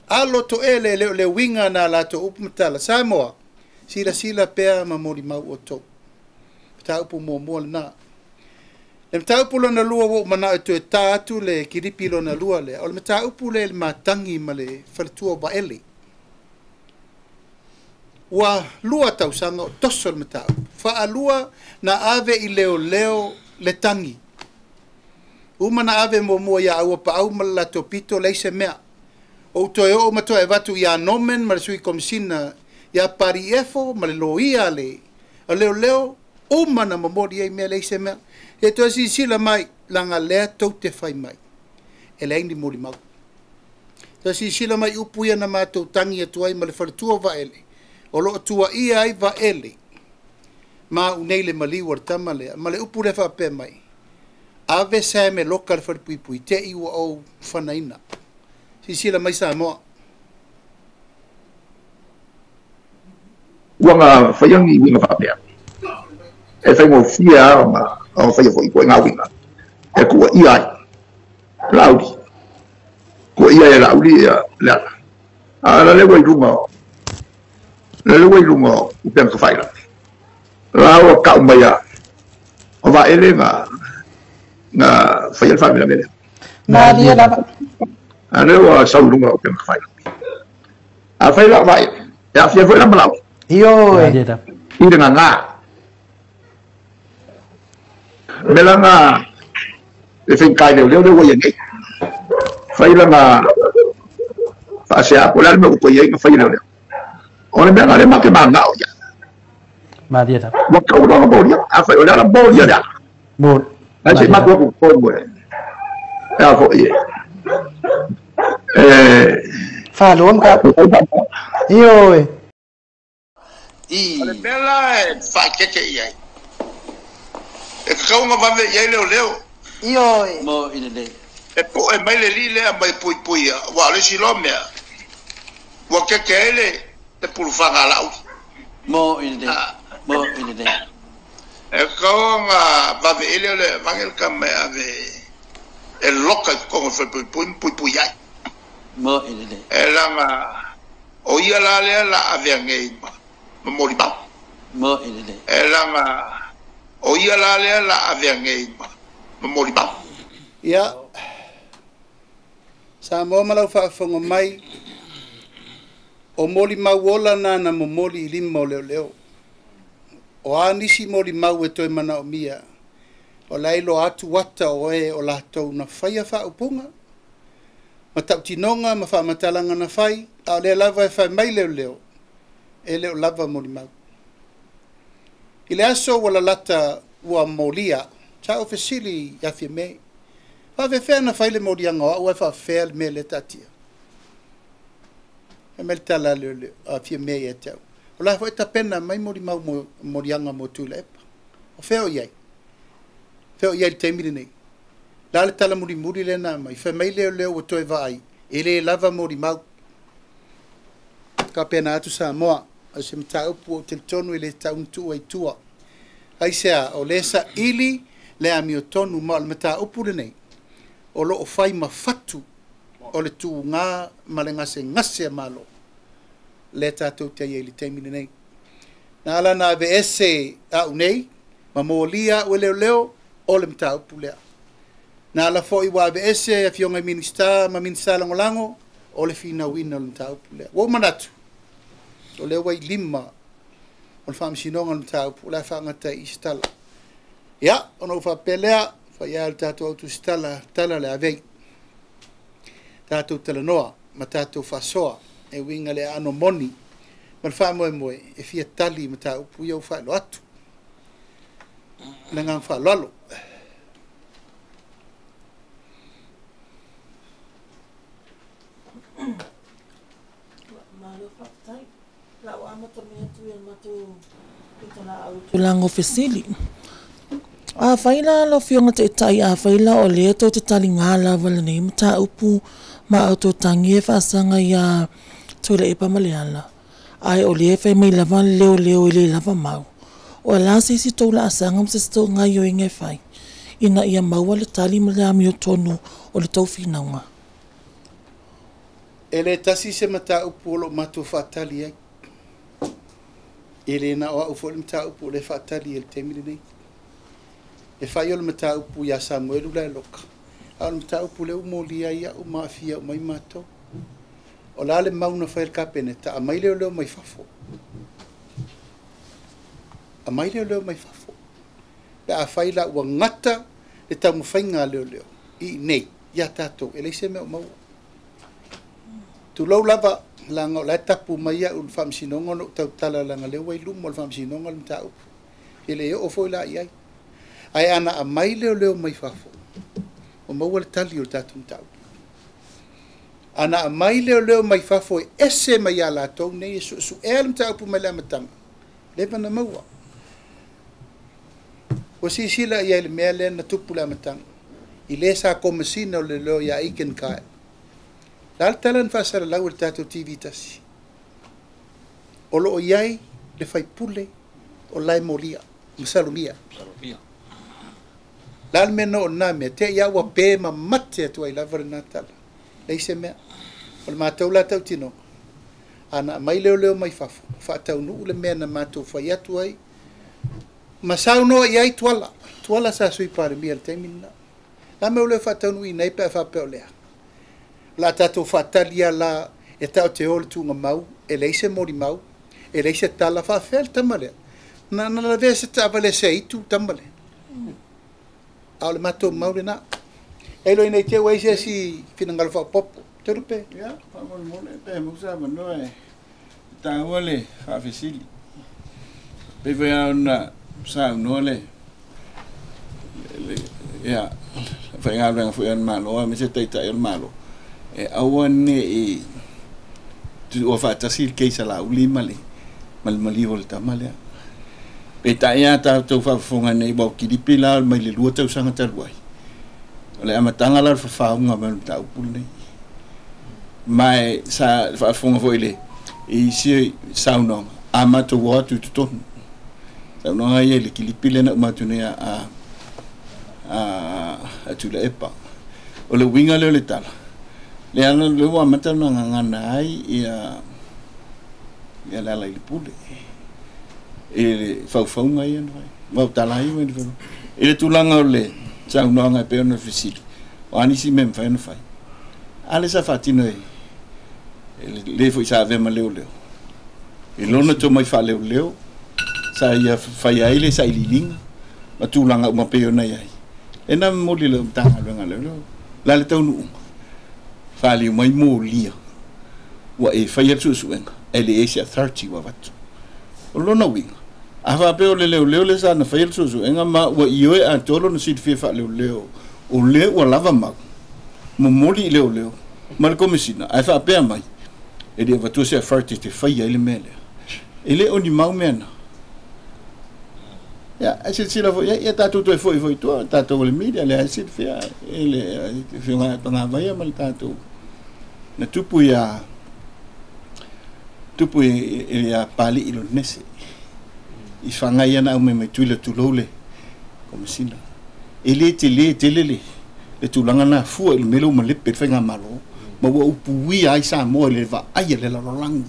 A: Alo toele le o le uiga na latou upu ma tala. Samoa, silasila pea ma molimau outou. Mataupu muamua lena. Le mataupu lona lua ua ou manao e toe ta atu le kilipi lona lua lea, o le mataupu lea i le matagi ma le faletua o Vaele. Ua 2 tausaga o toso le mataupu. Faalua na ave i leoleo le tagi. Uma na ave muamua ia Auapaau ma le latou pito leai se mea. Ou toe oo ma toe avatu ia Norman ma le sui komisina ia Pariefo ma le loia le leoleo, uma na momoli ai mea leai se mea. E toe silasila mai, laga lea tou te fai mai. E leai ni molimau. Toe silasila mai upu ia na matou tagi atu ai ma le faletua o Vaele, o loo tuaia ai Vaele, ma au nei le maliu o le tama lea, ma le upu lea faapea mai, ave Sam e loka le falepuipui, te i ua ou fanaina. Silasila mai Samoa.
C: Ua nga faia ni uiga faapea. E faigofie lava ona faia foi ituaiga uiga e tuuaia ai Laauli. Tuuaia ai e Laauli ia le ala. A o lea ua i luga lea ua i luga o upega tafailagi. La ua tau mai a o Vaele na faia le faalavelave lea.
D: Malie lava.
C: A lea ua sau i luga o upega tafailagi. A fai la o Vaele, e aafia foi la ma Laauli.
D: Ioe.
C: I le gagā. Me lana le faigata i leoleo lea ua ia nei. Fai lana faasea po o le a le mea ua toe i ai na fai e leoleo. O le mea na lea matou te mananao ia.
D: Malie lava.
C: Ua tau loa ona molia. Afai o le ala molia le ala.
D: Mo.
C: Ae se i matou atu i totonu e a foi e
D: Faaloa mataupu. Ioe.
C: O le mea la e faaeteete i ai, e tatau ona vave i ai leoleo.
E: Ioe.
F: Mo i lelei.
C: E po'e mai le alii lea ma e puipuia, aua o le isi loa mea, ua keke ai le pulufaga a Laauli.
F: Mo i lelei. Mo i lelei.
C: E tatau ona vave i ai leoleo e avane le tama e ave e loka i totonu o le falepuipui ma puipui ai.
F: Mo i lelei.
C: E leaga o ia la lea o le a avea nei ma molimau.
F: Mo i lelei.
C: E leaga o ia la lea o le a avea nei ma molimau.
A: Ia, Samoa ma lau faafofoga mai, o molimau ola na na momoli i lima o leoleo. O a nisi molimau e toe manaomia, o la e iloa atu ata o e o latou na faia faaupuga, ma tautinoga ma faamatalaga na fai, a o lea lava e fai mai leoleo, e le o lava molimau. I le aso ua lalata ua molia, sa ou fesili ia Fiame, faafefea na fai le moliaga o au ae faafefea le mea lea taatia? Fai mai le tala a leoleo, a Fiame ia te au, o la foi e tapena mai molimau mo moliaga mo Tuilaepa. O fea o i ai? Fea o i ai i le taimi lenei? O le a le tala mulimuli lea na aumai? Fai mai leoleo ua toe vaai, e le lava molimau. Faapena atu Samoa, o se mataupu ua ou talitonu e le tatau ona tuua i tua. Aisea, o lea e saili le amiotonu, ma o le mataupu lenei o lo o fai ma fatu o le tuuga ma le gasegase a Malo lea tatou te i ai i le taimi lenei. Na ala ona aveese au nei ma molia au e leoleo o le mataupu lea. Na ala foi ua aveese afioga i Minisita ma Minisita Lagolago o le finauina o le mataupu lea. Ua ou manatu, o lea ua i lima o le Faamasinoga o le mataupu, o le a faagata ai i se tala. Ia, ona ou faapea lea, fai lava o le tatou autusitala, tala le avei. Tatou talanoa ma tatou faasoa e uiga i le aano moni ma le faamoemoe e fia tali i mataupu ia ua faailoa atu. Le agaga faaaloalo.
G: Malo faafetai. O la ua amata mai atu i a matou pitolaau i tulaga o fesili. Afai la lau Afioga Taitai, afai la o lea tou te taliga lava i lenei mataupu ma a outou tagi e faasaga ia Tuilaepa ma Leala, ae o lea e fai mai lava le leoleo e le lava mau, o le a se isi tou laasaga ma se isi tou gaoioiga e fai ina ia maua le tali ma le amiotonu o le tou finauga?
A: E le tasi se mataupu o lo o matou faatali ai. E le na o au foi le mataupu o lea e faatali ai i le taimi lenei. E fai o le mataupu ia Samuelu Laeloka, a o le mataupu lea ua molia ai au ma aafia uma ai matou. O le a le mau na fai e le Kapeneta, aumai leoleo mai fafo. Aumai leoleo mai fafo. Pe a fai la ua gata le taumafaiga a leoleo i inei ia tatou, e leai se mea o maua. Tulou lava, leaga o la e tapu mai au i le Faamasinoga ona ou tautala leaga o lea ua i luma o le Faamasinoga le mataupu. E le oo foi la i ai. Ae ana aumai leoleo mai fafo, ua maua le tali o le tatou mataupu. Ana aumai leoleo mai fafo e ese mai ia latou nei e suesuea le mataupu mai le amataga, leva na maua. Ua silasila i ai i le mea lea na tupu i le amataga, i le sa komesina o leoleo ia Aiken Kyle. O le a le tala na faasalalau e le tatou TV tasi? O lo o i ai le faipule o la e molia ma salomia. O le a le mea na oo i lena mea? Te i lava ua pe ma mate atu ai lava lena tala. Leai se mea. O le matou la tautinoga, a na aumai leoleo mai fafo, faataunuu le mea na matou fai atu ai ma saunoa i ai Tuala. Tuala sa Sui Palemia i le taimi lena. O le a mea ua le faataunuuina ai pe a faapea o lea? O le a tatou faatali lava la e tatou te o i le tuugamau, e leai se molimau, e leai se tala, faafefea le tama lea? Na na lavea se taavale seitu le tama lea. A o le matou mau lena. E iloa ina i te i ua i ai se isi finagalo faaopoopo. Talupe.
H: Ia, faamolemole pe maua se avanoa e taua le faafesili. Pei foi lava ona saunoa le ia faigaluega foi a le Malo aemaise Taitai o le Malo, e aua ne i tuua faatasi le case a Laauli ma le maliu o le tama lea. Peitai a tatou faafofoga nei ua kilipi la mai le 2 tausaga talu ai. O le amataga la o le fafaauga mai o le mataupu lenei. Ma e sa faafofoga foi le i isi saunoaga a matou o atu i totonu. Saunoaga ia i le kilipi lea na uma atu nei a Tuilaepa. O le uiga lea o le tala, lea ua amata ona gagana ai ia Lealailepule i le faufauga ia na fai. Ma tala ai mai i le tulaga o le saunoaga e pei ona fesili, o a nisi mea e mafai ona fai. A le sa faatino e le foi sa avea ma leoleo. I lona tomai faaleoleo, sa ia fai ai le sailiiliga ma tulaga uma pei ona i ai. E na momoli le Matagaluega leoleo. La le taunuuga, faaliu mai molia, ua e faia le suesuega, e le ese authority ua avatu. O lona uiga, a faapea o le leoleo le sa na faia le suesuega ma ua ioe atoa lona silafia faaleoleo, o lea ua lava mau, momoli i leoleo ma le komesina, ae faapea mai, e le avatua se authority te faia ai le mea lea. E le o ni mau mea na. Ia, e silasila foi ia tatou toe foi foi tua, tatou o le media, le ai silafia, e le fioga pagavaia ma le tatou. Na tupu ia, tupu ia pali i lo nese. I whangai ana au me mai tuila tulou le komesina. E le te le tele le tulaga na fua i le mele o malepe le whainga malo. Ma ua upuia ai Samoa i le vaai a le lalolagi.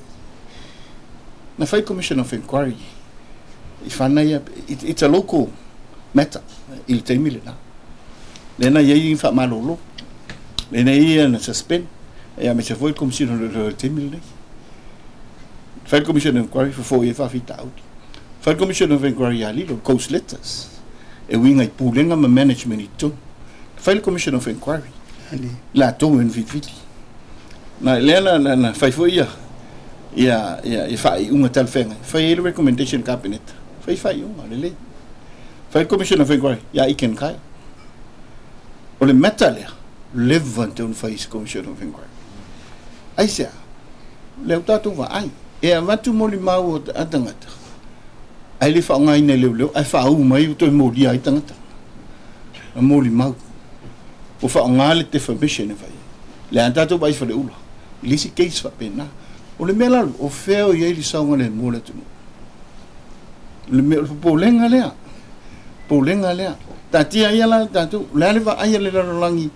H: Na whai Commission of Inquiry. I whanai, it's a local matter i le taimi le na. Lena iai i wha malolo. Lena ia na suspend. Ia me se foi Commission o le taimi le nei. Whai Commission of Inquiry for 4 years whawhita audi. Whai Commission of Inquiry a lilo, Coast Letters. E winga i pulenga ma management i tonu. Whai Commission of Inquiry. La tō en whitwhiti. Na lea na whai foi ia ia whai unga talwhenga. Whai e le recommendation cabinet. Whai whai unga, le lei. Whai Commission of Inquiry, ia iken kai. O le meta lea, levan te un whai is Commission of Inquiry. Ai sea, leo tātou wa ai. E avatu moli mau o tangata. Ai le whaongaina leo leo, ai whaau mai o toi moli ai tangata. A moli mau. O whaonga le defamation e whai. Le an tātou vai whale ula. I lisi case whapena. O le mea lalu, o wheo i eili saunga le mō le tunu. Le mea, o le pōlenga lea. Pōlenga lea. Tātia ia la tātou, le ale wa ai le lalolangi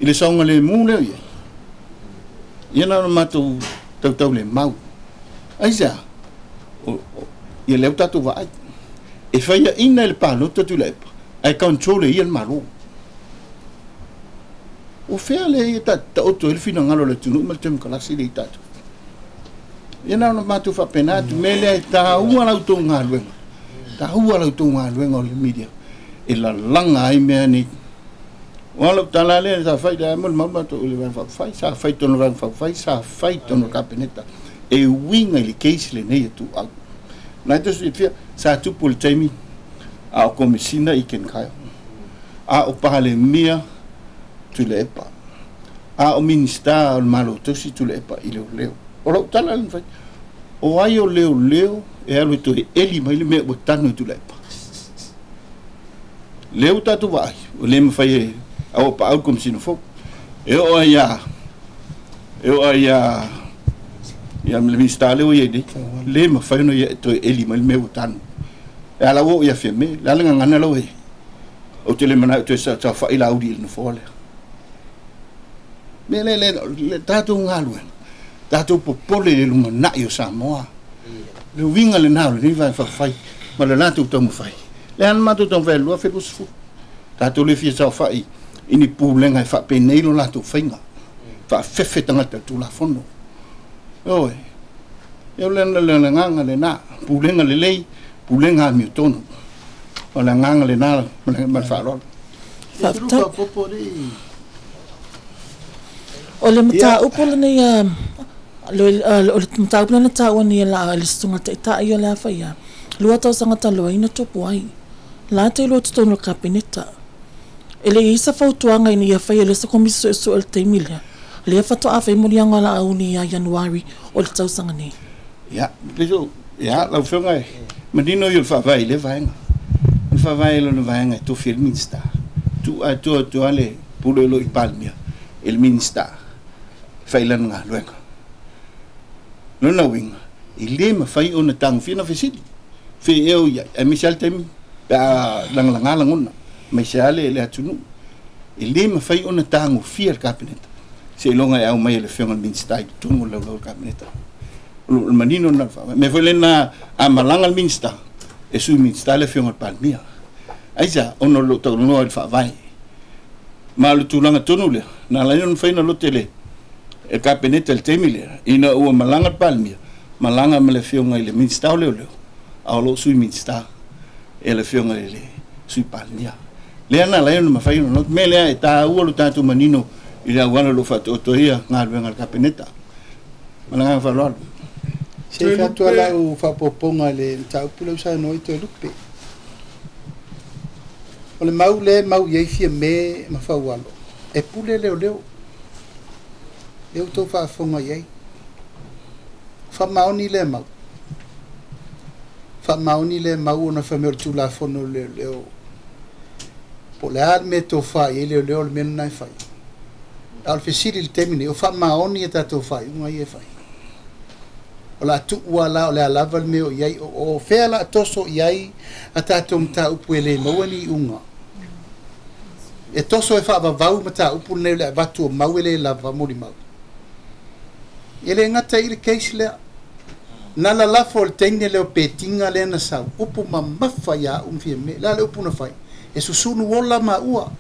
H: i le saunga le mō leo ia. Ia nā mātou tautau le mau. Ai sea, ia leo tātou wa ai. E whaia ina le pālota tu lepa, ai control e ia le malo. O whea le ia ta oto e le whina ngalo le tunu ma le temu kalasi le i tātou. Ia nā mātou whapena atu, me lea tā ua lau tō ngā luenga. Tā ua lau tō ngā luenga o le media. E la langa ai mea nei. O lau tala lea, sa whai le mo le mau mātou o le vang whawhai, sa whai tono vang whawhai, sa whai tono kapeneta. E uinga i le case le nei atu au. Nai tosu i whia, sa tupu le taimi a o komesina i ken kai. A o pahale mia Tuilaepa. A o minista o le malo tausi Tuilaepa i leo leo. O lau tala le whai. O ai o leo leo e alu e toe eli mai le mea ua tanu i Tuilaepa. Leo tātou waai, o le mawhai e au pa au komesina fou. E o ai a, e o ai a, ia le minista leo ia nei, le mawhai no ia e toe eli mai le mea ua tanu. E ala o ia whia me, le ala ngangana lau e. O te le mana o toe sa whai la uri i le nofoa lea. Me le le tātou ngā luenga, tātou popole le lunga nai o Samoa. Le winga le nā o le ni vai whawhai, ma le lātou tau mwhai. Le ana mātou tau mwhai lua whiru sufu. Tātou le fia sau whai, ini pūlenga e whapenei lo lātou whainga. Whaafefe tangata tū la fono. Oe, e o le le le nganga le nā, pūlenga le lei, pūlenga a miu tonu. O le nganga le nā, ma le whaaloa.
G: O le mataupu lenei o le mataupu lena taua nei la le susuga taʻitaʻi o le afa ia lua tausaga talu tupu ai la te iloa totonu o le kapeneta e le isa fautuaga ina ia faia le se komisi suesue o le taimi lea lea fatoa fai moliaga o laauni ia Ianuari o le tausaga nei.
H: Ia, piso, ia, lau fioga e, Manino i o le faavae i lea vaega. O le faavae lona vaega e tofi e le Minisita. Tuu atoa atu lava le pule o lo o i Palemia e le Minisita e fai lana galuega. Lona uiga, e le mafai ona tagofia na fesili. Fe ea o i ai, aemaise lava le taimi pe a lagalaga lagona, aemaise lava le atunuu. E le mafai ona tagofia le Kapeneta seiloga e aumai e le Afioga i le Minisita i totonu o le laulau o le Kapeneta. O le manino lena o le faavae. O le mea foi lena a malaga le Minisita, e Sui Minisita le Afioga i le Palemia. Aisea? Ona o lo o talanoa i le faavae. Ma o le tulaga tonu lea, na ala ai ona mafai ona lote le Kapeneta i le taimi lea, ina ua malaga le Palemia, malaga ma le Afioga i le Minisita o Leoleo, a o lo o Sui Minisita e le Afioga i le Sui Palemia. Lea na ala ai ona mafai ona lote. O le mea lea e taua lo tatou manino i le auala o lo o faataoto ai galuega a le Kapeneta. Ma le agaga faaaloalo.
A: Se i fai atu lava lau faaopoopoga i le mataupu lea ua saunoa ai Toelupe. O le mau lea e mau i ai Fiame ma Faualo, e pule leoleo. Lea ua outou faafofoga i ai. Faamaoni lea mau. Faamaoni lea mau ona fai mai o le Tulafono o Leoleo. Po o le a le mea e tofa i ai leoleo o le mea lena e fai. A o le fesili i le taimi nei, o faamaoni a tatou faaiuga ia e fai. O le a tuu lava la o le a lava le mea o i ai, o fea o le a toso i ai a tatou mataupu e le maua ni iuga. E toso e faavavau mataupu lenei o le avatu o mau e le lava molimau. E le gata i le case lea. Na lalafo i le teine lea o Petinga lea na sau, upu mamafa ia au ma Fiame. O le a le upu na fai? E susunu ola maua.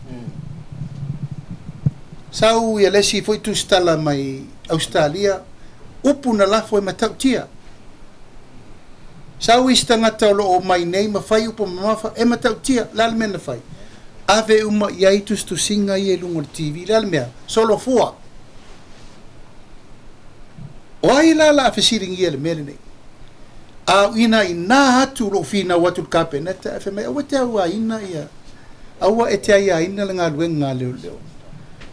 A: Sau ia le isi foi tusitala mai Ausetalia, upu na lafo e matautia. Sau isi tagata o lo o omai nei ma fai upu mamafa e matautia. O le a le mea na fai? Ave uma i ai tusitusiga ia i luga o le TV. O le a le mea? Solofua. O ai la la a fesiligia i le mea lenei? A ina inā atu lou finau atu i le Kapeneta ae fai mai, aua e te auaina ia, aua e te aiaina le galuega a leoleo.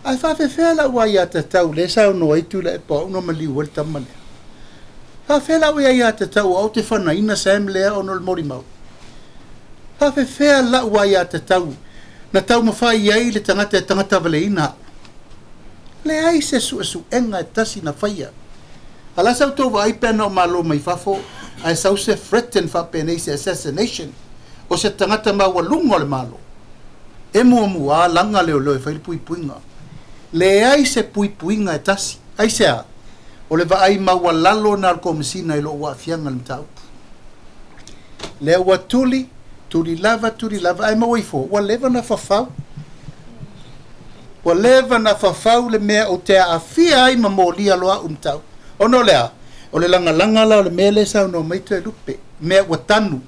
A: Ae faafefea lau aiatatau lea e saunoa ai Tuilaepa o au na maliu ai le tama lea? Faafefea lau aiatatau o au ou te fanaina Sam lea ona o le molimau? Faafefea lau aiatatau na taumafai ai le tagata e tagatavaleina au? Leai se suesuega e tasi na faia. A la sa outou vaai pe ana o malo mai fafo ae sau se threaten faapenei se assassination o se tagata maualuga o le Malo. E muamua laga leoleo e fai le puipuiga. Leai se puipuiga e tasi. Aisea? O le vaai maualalo na o le Komesina i lou aafiaga i le mataupu. Lea ua tuli, tuli lava, tuli lava, ae maua ifo, ua leva ona fafau. Ua leva ona fafau le mea ou te aafia ai ma molia loa au mataupu. Ona o le a? O le lagalaga la o le mea lea e saunoa mai Toelupe, mea ua tanu.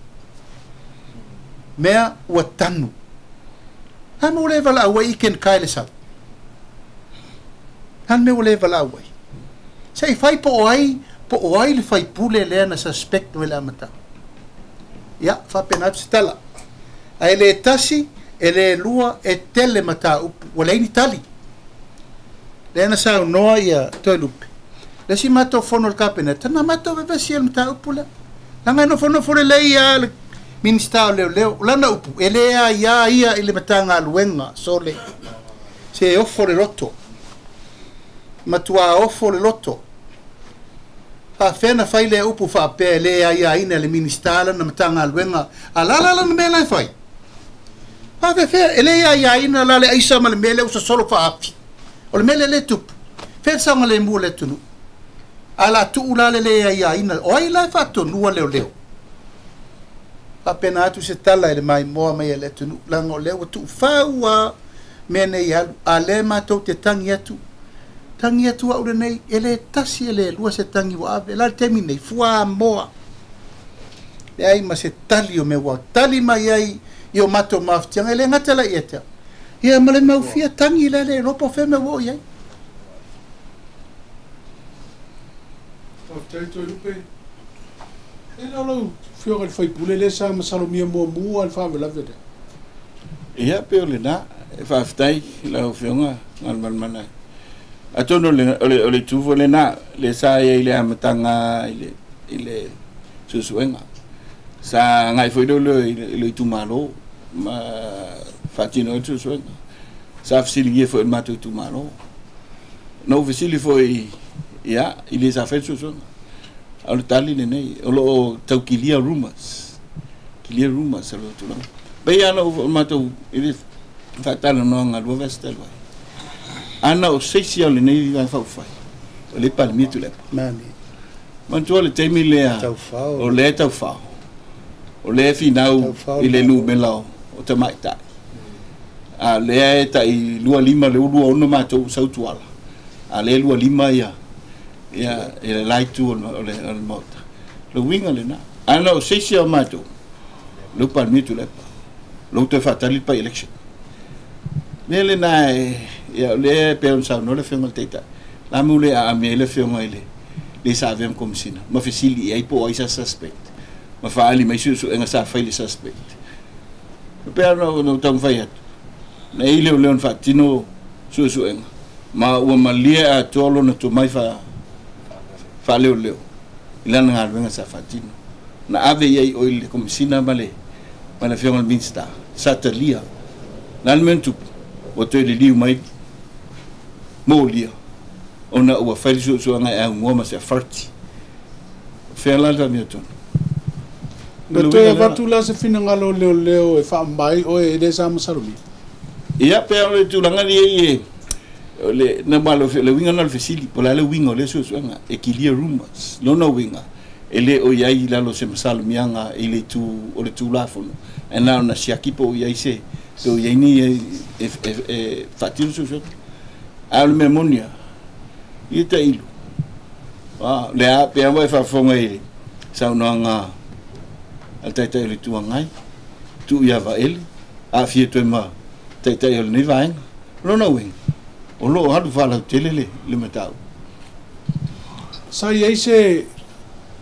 A: Mea ua tanu. A mea ua le valaau ai i Ken Kai le sau? A le mea ua le valaau ai? Se i fai po o ai, po o ai le faipule lea na suspect mai le amataga. Ia, faapena atu se tala. Ae le tasi, e le lua, e tele mataupu, ua leai ni tali. Lea na saunoa ia Toelupe, le isi matou fono a le Kapeneta, na matou vevesi ai i le mataupu lea. Leaga e nofonofo lelei lava le Minisita o Leoleo, o lana upu, e le aia ia i le Matagaluega, sole, se ofo le loto. Matua ofo le loto. Faafefea na fai lea upu faapea e le aiaina e le Minisita lana Matagaluega, a la la lana mea la e fai? Faafefea, e le aiaina la le aisa ma le mea lea ua sosolo faaafi. O le mea lea lea e tupu, fea le saogalemu o le atunuu? A la tuu la le le aiaina, o ai la e faatonua leoleo? Faapena atu se tala i le maimoa mai a le atunuu, leaga o lea ua tuufau lava mea nei e alu, a lea matou te tagi atu, tagi atu au lenei, e le tasi e le lua se tagi ua ave, la le taimi nei, fuamoa, leai ma se tali o mea ua tali mai ai i o matou mafatiaga, e le gata la ia te au, ia ma le mau fia tagi la le iloa po o fea mea ua oo i ai.
E: Faafetai Toelupe. E le o lau Afioga i le sui usufono lea sa masalomia muamua le faalavelave lea.
H: Ia, pei o lena, e faafetai i lau Afioga Galumalemana. Atonu o le itu foi lena lea sa i ai i le amataga i le suesuega. Sa agai foi leoleo i le itumalo ma faatino ai le suesuega. Sa fesiligia foi e le matou itumalo. Na ou fesili foi ia i le sa fai le suesuega. A o le tali lenei, o lo o tau clear rumors. Clear rumors o le tulaga. Pei lava ona ou matou i le faatalanoaga lua vaiaso talu ai. Ana o se isi o lenei Vaega Faaupufai, o lea e Palemia Tuilaepa. Manatua le taimi lea o lea e taufao, o lea e finau i le numera o tamaitai. A lea e tai 25 le 26 matou sau tuala. A lea e 25 ia le la itu o le Maota. Le uiga lena. Ana o se isi o matou, leu Palemia Tuilaepa. Lou toe faatali le by-election. Mea lena ia o lea e pei ona saunoa le Afioga i le Taitai. La mu le aamia ai le Afioga i le sa avea ma Komesina, ma fesili i ai po o ai sa suspect, ma faaali mai suesuega sa fai le suspect. E pei ona ou taumafai atu, na i leoleo na faatino suesuega, ma ua malie atoa lona tomai faaleoleo i lana galuega sa faatino. Na ave i ai o i le Komesina ma le Afioga i le Minista, sa talia. La le mea na tupu, ua toe liliu mai molia, ona ua fai le suesuega e augoa ma se authority. Fea la le faamiotonu.
E: Na toe avatu la se finagalo leoleo e faamai oe e le sa masalomia.
H: Ia, pe o le tulaga ni e o le na malo le uiga na le fesili, po o le a le uiga o lea suesuega, e clear rumors. Lona uiga, e le o i ai i lalo se masalomiaga i le itu o le Tulafono. E na ona siaki po o i ai se pe o i ai ni e faatino suesuega. A o le mea moni lava, ia tailu. Le a pe a e faafofoga i le saunoaga a le Taitai o le Itu Agai, tuu ia Vaele, aafia toe ma Taitai o lenei vaega. Lona uiga, o lo o alu faalautele le mataupu.
E: Sa i ai se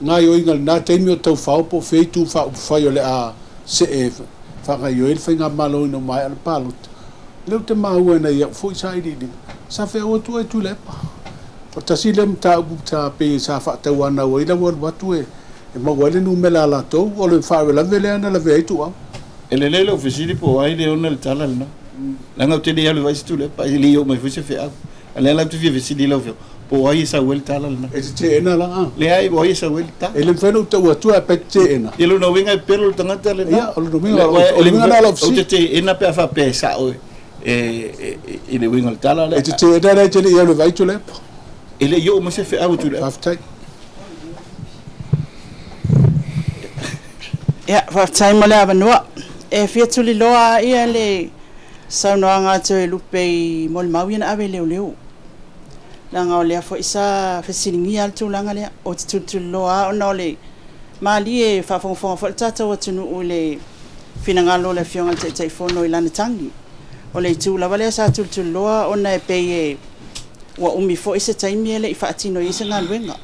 E: gaoioiga i lena taimi o taufao po o fea itu faaupufai o le a see faagaoioi le faigamalo ina ua maea le palota. Lea ou te maua ina ia au foi sailiiliga. Sa feau atu ai Tuilaepa. O tasi lea mataupu sa pei sa faatauanau ai lau alu atu e maua ai le numera a latou, o le faalavelave lea na lavea ai tuuau.
H: E lelei lou fesili po o ai le ona le tala lena. Leaga ou te le alu i vaai se Tuilaepa, e le i oo mai foi se feau. A lea la ou te fia fesili i lau afioga, po o ai e sau ai le tala lena.
E: E te teena la a?
H: Leai, o ai e sau ai le tala.
E: E le mafai ona ou tau atu ae pe te teena.
H: Ia lona uiga e pelo le tagata lena.
E: Ia, o lona uiga, o le uiga lena o lau fesili.
H: Ou te teena pe a faapea e sao e i le uiga o le tala lea.
E: E te teena lea e te le i alu e vaai Tuilaepa.
H: E le i oo mai se feau a Tuilaepa.
E: Faafetai.
I: Ia, faafetai mo le avanoa. E fia tuliloa ia le saunoaga a Toelupe i molimau ia na ave i leoleo. Leaga o lea foi sa fesiligia le tulaga lea. O te tulituliloa ona o le malie e faafogafoga foi le tatou atunuu i le finagalo o le Afioga i le Taitaifono i lana tagi. O le itu lava lea sa tulituliloa ona e pei e ua umi foi se taimi e le i faatino ai se galuega.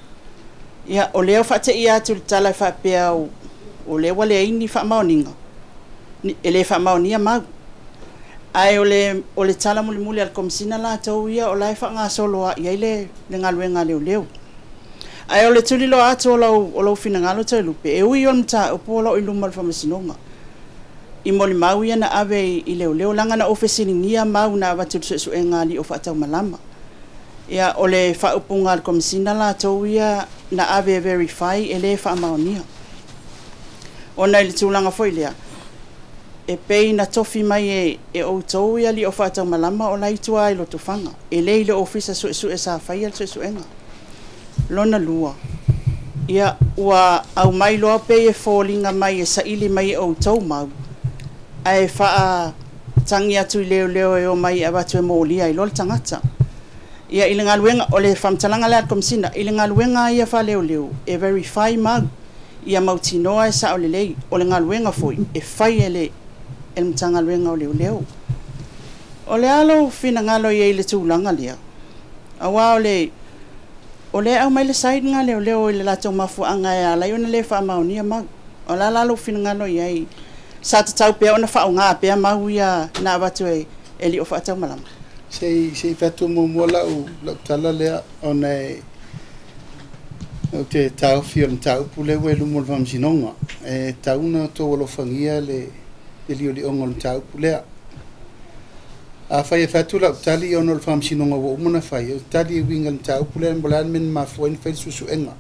I: Ia, o lea o faateia atu le tala e faapea o lea ua leai ni faamaoniga, e le faamaonia mau. Ae o le tala mulimuli a le Komesina latou ia o la e faagasolo lava i ai le galuega a leoleo. Ae o le tuliloa atu o lou finagalo Toelupe, e ui o le mataupu o lo o i luma o le Faamasinoga i molimau ia na ave i leoleo, leaga na ou fesiligia mau na avatu i le suesuega a alii o faataumalama. Ia, o le faaupuga a le Komesina latou ia na ave e verify e le faamaonia. Ona i le tulaga foi lea, e pei na tofi mai e outou ia alii o faataumalama o la i tua i Lotofaga, e le i le ofisa suesue sa faia le suesuega. Lona lua, ia, ua aumai loa pei e foliga mai e saili mai e outou mau, ae faatagi atu i leoleo e omai e avatu e molia ai loa le tagata. Ia, i le galuega, o le faamatalaga lea a le Komesina, i le galuega ia faaleoleo, e verify mau, ia mautinoa e sao lelei, o le galuega foi e fai e le Matagaluega o Leoleo. O le a lou finagalo i ai i le tulaga lea, auā o lea e aumai le side nga leoleo i le latou mafuaaga e ala ai ona le faamaonia mau. O le a la lou finagalo i ai, sa tatau pea ona faaaoga pea mau ia na avatu e alii o faataumalama.
A: Se i fai atu muamua lau tala lea, ona e Ou te taofi o le mataupu lea ua i luma o le faamasinoga e tatau ona outou alofagia le liolioga o le mataupu lea. Afai e fai atu lau tali ona o le faamasinoga ua uma ona fai, ou te tali e uiga i le mataupu lea mo le a le mea na mafua ai ona fai le suesuega.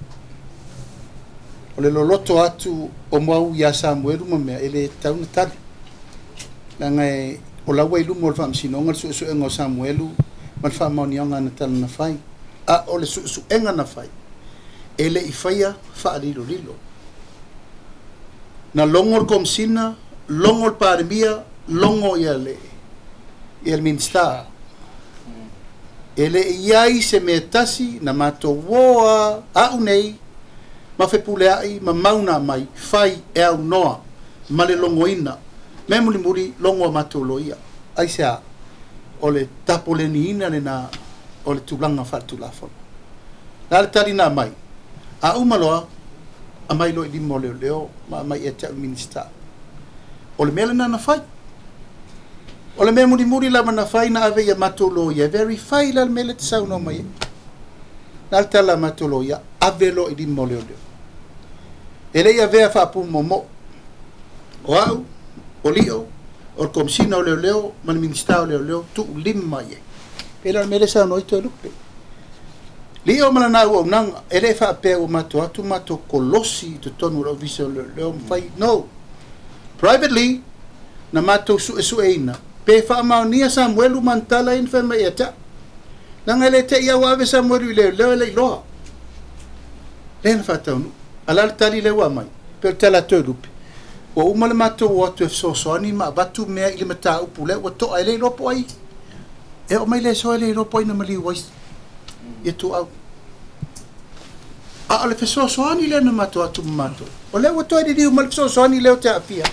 A: O le loloto atu o mau ia Samuelu ma mea e le tatau ona tali. Leaga e o la ua i luma o le faamasinoga le suesuega o Samuelu ma le faamaoniaga o ana tala na fai. A o le suesuega na fai, e le i faia faalilolilo. Na logo le Komesina, logo le Palemia, logo ia le ia le Minisita. E le i ai se mea tasi na matou o a au nei ma Fepuleai ma mau na aumai fai e aunoa ma le logoina. Mea mulimuli logo a matou loia. Aisea? O le tapoleniina lena o le tulaga faaletulafono. O le a le tali na aumai? A uma loa, aumai loa i lima o leoleo ma aumai ia te au le Minisita. O le mea lena na fai. O le mea mulimuli lava na fai na ave i a matou loia e verify la le mea lea e te saunoa mai ai. O le a le tala a matou loia? Ave loa i lima o leoleo. E le i avea faapumoomoo. O au, o Lio, o le Komesina o Leoleo ma le Minisita o Leoleo tuulima i ai. Pei la o le mea lea e saunoa ai Toelupe. Lio ma lana auaunaga, e le faapea ua matou atu matou kolosi i totonu o le Ofisa o Leoleo ma fai. No. Privately, na matou suesueina pe faamaonia Samuelu ma ana tala ia na fai mai ia te au. Leaga e le te i au ave Samuelu i leoleo e le i loa. Lea na faataunuu. A o le a le tali lea ua aumai? Pei o le tala a Toelupe, ua uma le matou o atu e fesoasoani ma avatu mea i le mataupu lea ua to'a e le iloa po o ai e oo mai le aso e le iloa po o ai na maliu ai ia Tuuau. A o le fesoasoani lea na matou atu ma matou, o lea ua toe liliu mai le fesoasoani lea ou te aafia ai.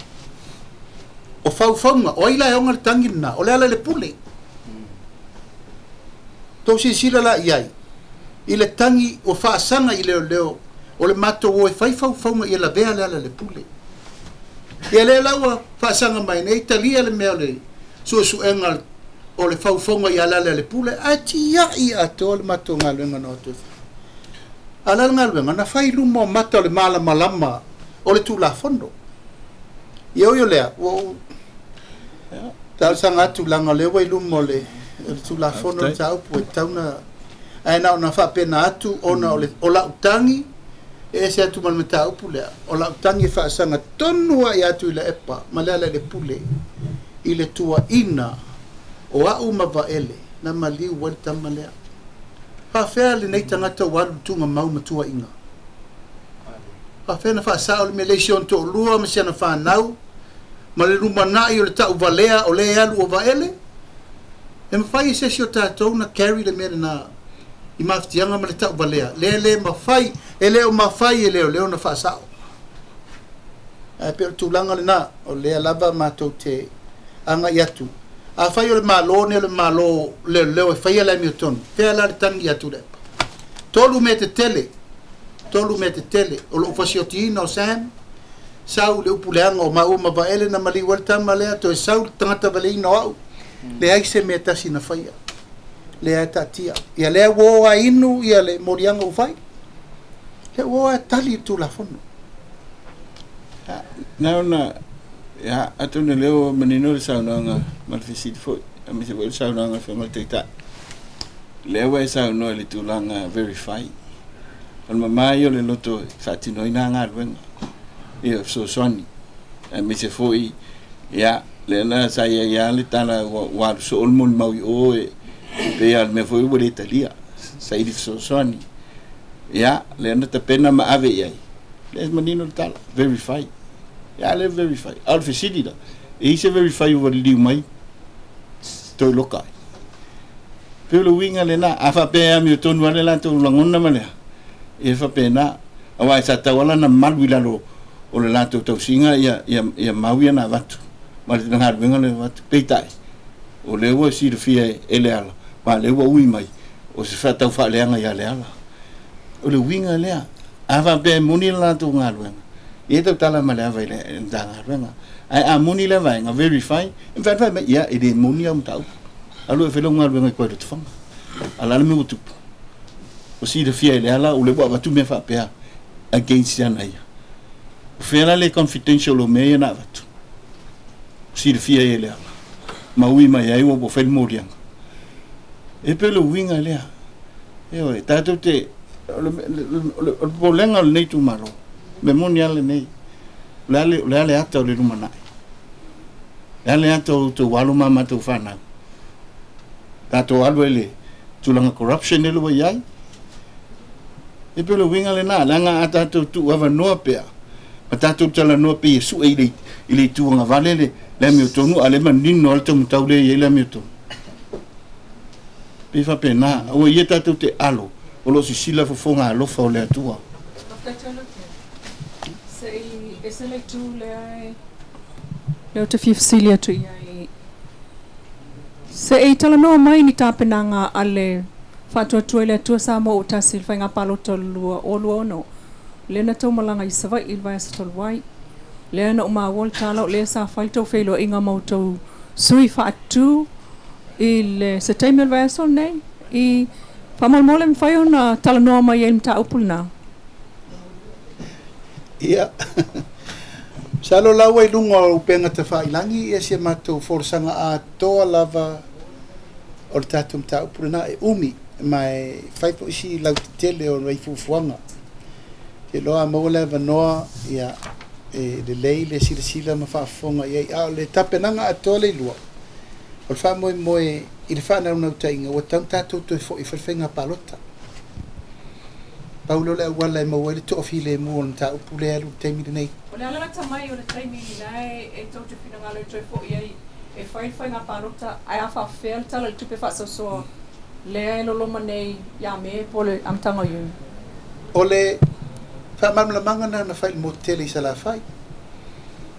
A: O faufauga, o ai la e ona le tagi lena? O Lealailepule. Tou silasila la i ai i le tagi ua faasaga i leoleo o le matou o e fai faufauga ia lavea Lealailepule. Ia lea la ua faasaga mai nei talia le mea o le suesuega o le faufauga ia Lealailepule ae tiai atoa le matou galuega na o atu e fai. A o le a le galuega? Na fai i luma o mata o le malamalama o le Tulafono. Ia ui o lea, ua ou talosaga atu leaga o lea ua i luma o le Tulafono le mataupu e tatau ona ae na ona faapena atu ona o le o lau tagi e ese atu ma le mataupu lea, o lau tagi e faasaga tonu lava ia Tuilaepa ma Lealailepule i le tuuaiina o au ma Vaele na maliu ai le tama lea. Faafefea lenei tagata ua alu i le tuugamau ma tuuaiga? Faafefea na faasao le mea lea i si ona toalua ma si ana fanau ma le lumanai o le tauvalea o lea e alu o Vaele? E mafai e se isi o tatou ona carry le mea lena i mafatiaga ma le tauvalea lea e le mafai, e le o mafai e leoleo ona faasao. Ae pei o le tulaga lena, o lea lava matou te agai atu. Afai o le Malo nei o le Malo leoleo e faia le amiotonu, fea la le tagi ia Tuilaepa? 3 mea tetele, 3 mea tetele, o lou fasiotiina o Sam, sau le upu leaga o maua ma Vaele na maliu ai le tama lea, toe sau le tagata valeina o au, leai se mea tasi na faia. Lea e taatia. Ia lea ua o a inu ia le moliaga ua fai. Lea ua o a tali le Tulafono.
H: Na ona, ia, atonu o lea ua manino le saunoaga ma le fesili foi, aemaise foi le saunoaga a le Afioga i le Taitai. Lea ua e saunoa i le tulaga verify. O le mama ia o le loto e faatino ai na galuega, ia fesoasoani, aemaise foi, ia, lea na sa i ai lava le tala ua alu soo le molimau i o e pei lava o le mea foi ua le talia, saili fesoasoani. Ia, lea na tapena ma ave i ai, lea e manino le tala, verify. Ia, lea verify. A o le fesili la, e i ai se verify ua liliu mai toe loka ai? Pei o le uiga lena, a faapea e amiotonu lava le latou lagona ma le a, ia e faapena, aua e sa tatau lava ona malu i lalo o le latou tausiga ia, ia, ia mau ia na avatu, ma le galuega lea na avatu. Peitai, o lea ua silafia e Leala, ma o lea ua ui mai, o se faataufaaleaga ia Leala. O le uiga lea, a faapea e moni le latou galuega, ia e tautala ma le ava i le Matagaluega. Ae a moni lea vaega, verify, e mafai ona fai mai, ia, e le moni au mataupu. Alu e fai lau galuega i Koe Lotofaga. A o le a le mea ua tupu? O silafia e le ala o le ua avatu mea faapea against iana ia. O fea la le confidential o mea ia na avatu. O silafia e le ala. Ma ui mai ai ua fai le moliaga. E pe le uiga lea. Ioe, tatou te o le popolega o lenei itumalo. Me moni lava lenei. O le a le ata o le lumanai. Le a le ata o outou alo ma matou fanau. Tatou alu ai le tulaga corruption le ua i ai. E pe le uiga lena, leaga a tatou tuuavanoa pea, ma tatou talanoa pei e sue i le itu agavale le amiotonu, a le manino lava le taumatau lea e i ai le amiotonu. Pei faapena, aua ia tatou te alo, o lo o sisila fofoga alofa o le Atua.
J: Faafetai tele. Se i ese le itu lea e lea ou te fia fesili atu i ai. Se i talanoa mai ni tapenaga a le Faatuatua i le Atua Samoa ua tasi i le faiga palota o le 2026. Lea na tau malaga i Savaii i le vaiaso talu ai. Lea na ou maua le tala o lea sa fai le tou feiloaiga ma outou sui faatu i le se taimi o le vaiaso lenei. I faamolemole mafai ona talanoa mai ai i le mataupu lena.
A: Ia, masalo la ua i luga o upega tafailagi ia si a matou folasaga atoa lava o le tatou mataupu lena e umi ma e fai foi si lautetele o nai fuafuaga. Te iloa a maua le avanoa, ia, e lelei le silasila ma faafofoga i ai. A o le tapenaga atoa le ilua, o le faamoemoe i le faanaunautaiga ua tatau ona tatou toe foi e fai le faiga palota. Pau lea o le auala e maua ai le toafilemu o le mataupu lea e alu i le taimi lenei.
J: O le a le lata mai o le taimi la e tou te finagalo e toe foi ai e fai le faiga palota, ae a faafefea le Tala o le Tupe faasoasoa lea e loloma nei ia Me po o le amataga o Iuni?
A: O le faamalamalamaga lena na fai i le motu tele i Salafai.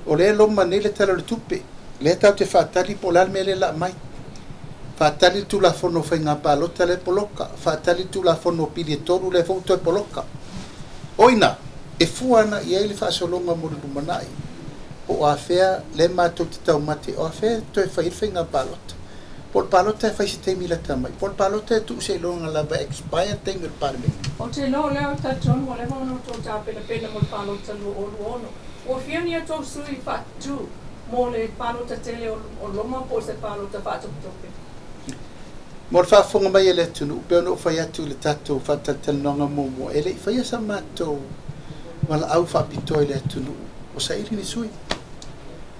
A: O lea e loma nei le Tala o le Tupe, lea tatou te faatali po o le a le mea lea o le a aumai. Faatali le Tulafono o Faiga Palota lea e poloka, faatali le Tulafono o Pili e 3 lea foi ua toe poloka. O i ina, e fua ana i ai le faasologa mo le lumanai, po o afea lea matou te taumate, o afea e toe fai ai le faiga palota. Po o le palota e fai se taimi lata mai, po o le palota e tuu seiloga lava e expire le taimi o le Palemene.
J: Ou te iloa o lea ou te talitonu ua leva ona outou tapenapena mo le palota 2026. Ua fia ni a outou sui faatu mo le palota tele o loma po o se palota faatopetope?
A: Mo le faafofoga mai a le atunuu, pei ona ou fai atu i le tatou faatalatalanoaga muamua, e le i faia sa matou valaau faapitoa i le atunuu o saili ni sui.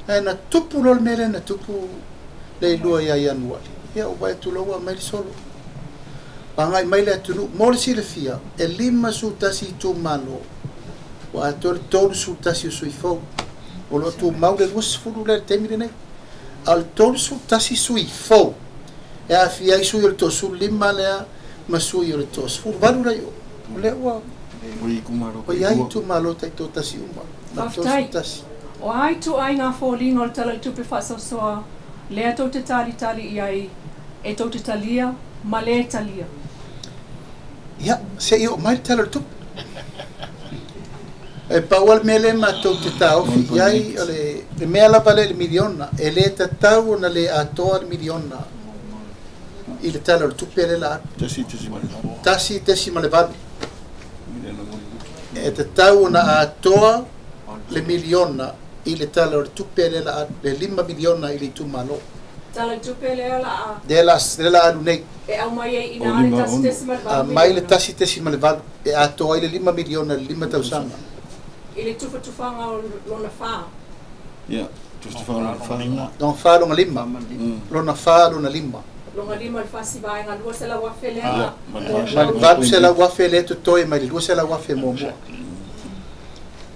A: Ae na tupu loa le mea lea na tupu le ilua ia Ianuari, ia ua vaai atu loa ua aumai le solo. Agai mai le atunuu, mo le silafia, e 51 itumalo, ua atoa le 31 o sui fou. O lo o tumau le 20 lea i le taimi lenei. A o le 31 sui fou, e aafia ai sui o le 35 lea ma sui o le 38 la i o. O lea ua i ai itumalo taitoatasi uma, ma le
J: Faafetai.
A: 31.
J: O a ituaiga foliga o le Tala o le Tupe faasoasoa lea tou te talitali i ai e tou te talia ma lē talia?
A: Ia, se i oo mai le Tala o le Tupe. E pau lava le mea lea matou te taofi i ai, o le mea lava lea i le miliona. E le tatau ona le atoa le miliona i le Tala o le Tupe lea la alu. 1.8. E tatau ona atoa le miliona i le Tala o le Tupe lea la alu, le $5 miliona i le itumalo.
J: Tala o le Tupe lea la a.
A: Lea la alu nei.
J: E aumai ai i ina le 1.8
A: Aumai le
J: miliona.
A: 1.8 e atoa ai le $5 miliona i le 5 tausaga.
J: I le tufatufaga o lona fa.
H: Ia, tufatufaga lona fa lena.
A: Lona fa lona lima. Lona fa lona lima.
J: Lona lima le fasi vaega 200,000 lea na.
A: Ma le 800,000 lea totoe mai le 200,000 muamua.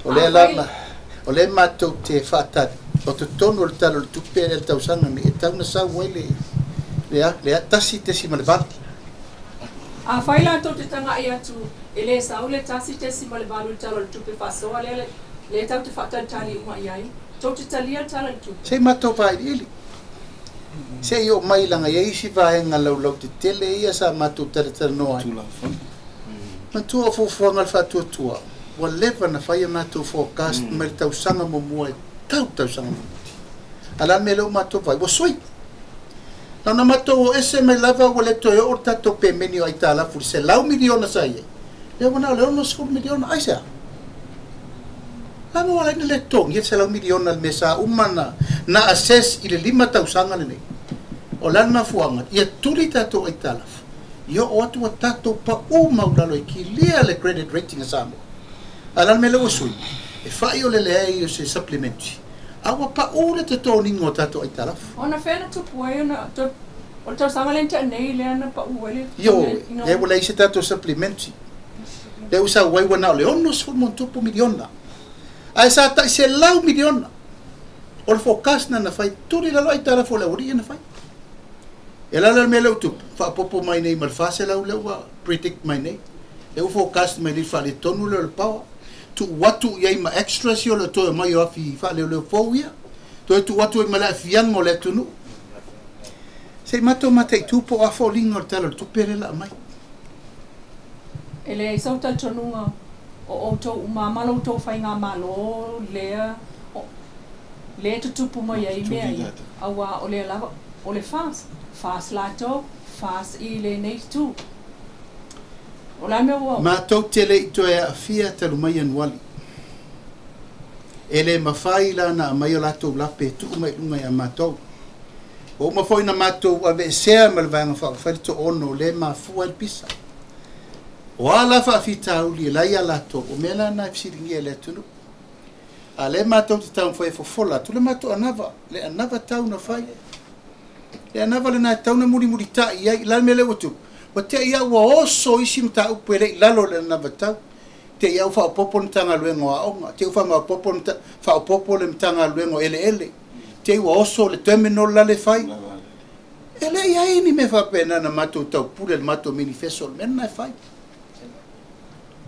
A: O lea la, o lea matou te faatali, o totonu o le Tala o le Tupe lea le tausaga nei, e tau na sau ai le a, le 1.8.
J: Afai latou te taga'i atu e lē sau le 1.8 i le Tala o le Tupe faasoa lea lea tatou te faatalitali uma i ai, tou te talia le Tala o le Tupe?
A: Se i matou vailiili. Se i oo mai laga i ai isi vaega laulautetele ia sa matou talatalanoa ai. Manatua o fuafuaga a le faatuatua, ua leva ona fai a matou forecast mai le tausaga muamua e tau tausaga mulimuli. A o le a le mea lea ua matou vaai? Ua sui. Na ona matou o ese mai lava ua le toe oo le tatou pemeni o aitalafu i le $100 miliona sa i ai, lea ua na o le $60 miliona. Aisea? La ua ala ai ona le totogia le $100 miliona i le mea sa uma na assess i le 5 tausaga lenei. O le a le mafuaaga? Ia tuli tatou aitalafu, ia oo atu ua tatou pau maualalo e kilia le credit rating a Samoa. A o le a le mea lea ua sui? E fai o le leai o se supplementary, a ua pau le totogiga o tatou aitalafu.
J: Ona fea na tupu ai ona toe o le tausaga lea na tea nei lea na pau ai le
A: Ioe, lea ua leai se tatou supplementary. Lea ua sau ai ua na o le $60+ miliona. Ae sa tai $100 miliona. O le forecast na na fai, tuli i lalo aitalafu o le aualii ia na fai. E ala la le mea lea ua tupu, faaopoopo mai nei ma le 400 lea ua predict mai nei. Lea ua forecast mai nei faaletonu lea o le power. Tuu atu i ai ma extras ia o le toe omai o afi faaleoleo fou ia. Toe tuu atu ai ma le aafiaga o le atunuu. Se i matou mataitu po o a foliga o le Tala o le Tupe lea o le a aumai.
J: E leai sau talitonuga o outou uma ma lo outou faigamalo lea o lea e tutupu mai ai mea ia, auā o lea lava o le FAST, FAST latou, FAST i lenei itu. O le a le mea ua.
A: Matou te le i toe aafia talu mai Ianuali. E le mafai la ona aumai o latou lape e tuu mai i luga ia matou. Ua uma foi ona matou aveesea ma le Vaega Faaupufai le toaono o lea e mafua ai le pisa. O a la faafitauli e la ia latou, o mea la na e fesiligia e le atunuu. A o lea matou te taumafai e fofola atu le matou anava, le anava tau na fai. Le anava lena e tatau ona mulimulitai i ai. O le a le mea lea ua tupu? Ua te i lava ua oso isi mataupu e le i lalo o le anava tau. Te i lava ua faaopoopo le Matagaluega o Aoga, te i ua faamaopoopo le faaopoopo le Matagaluega o Eleele, te i ua oso le terminal la le fai. E le i ai ni mea faapena na matou taupule i le matou manifesto o le mea lena e fai.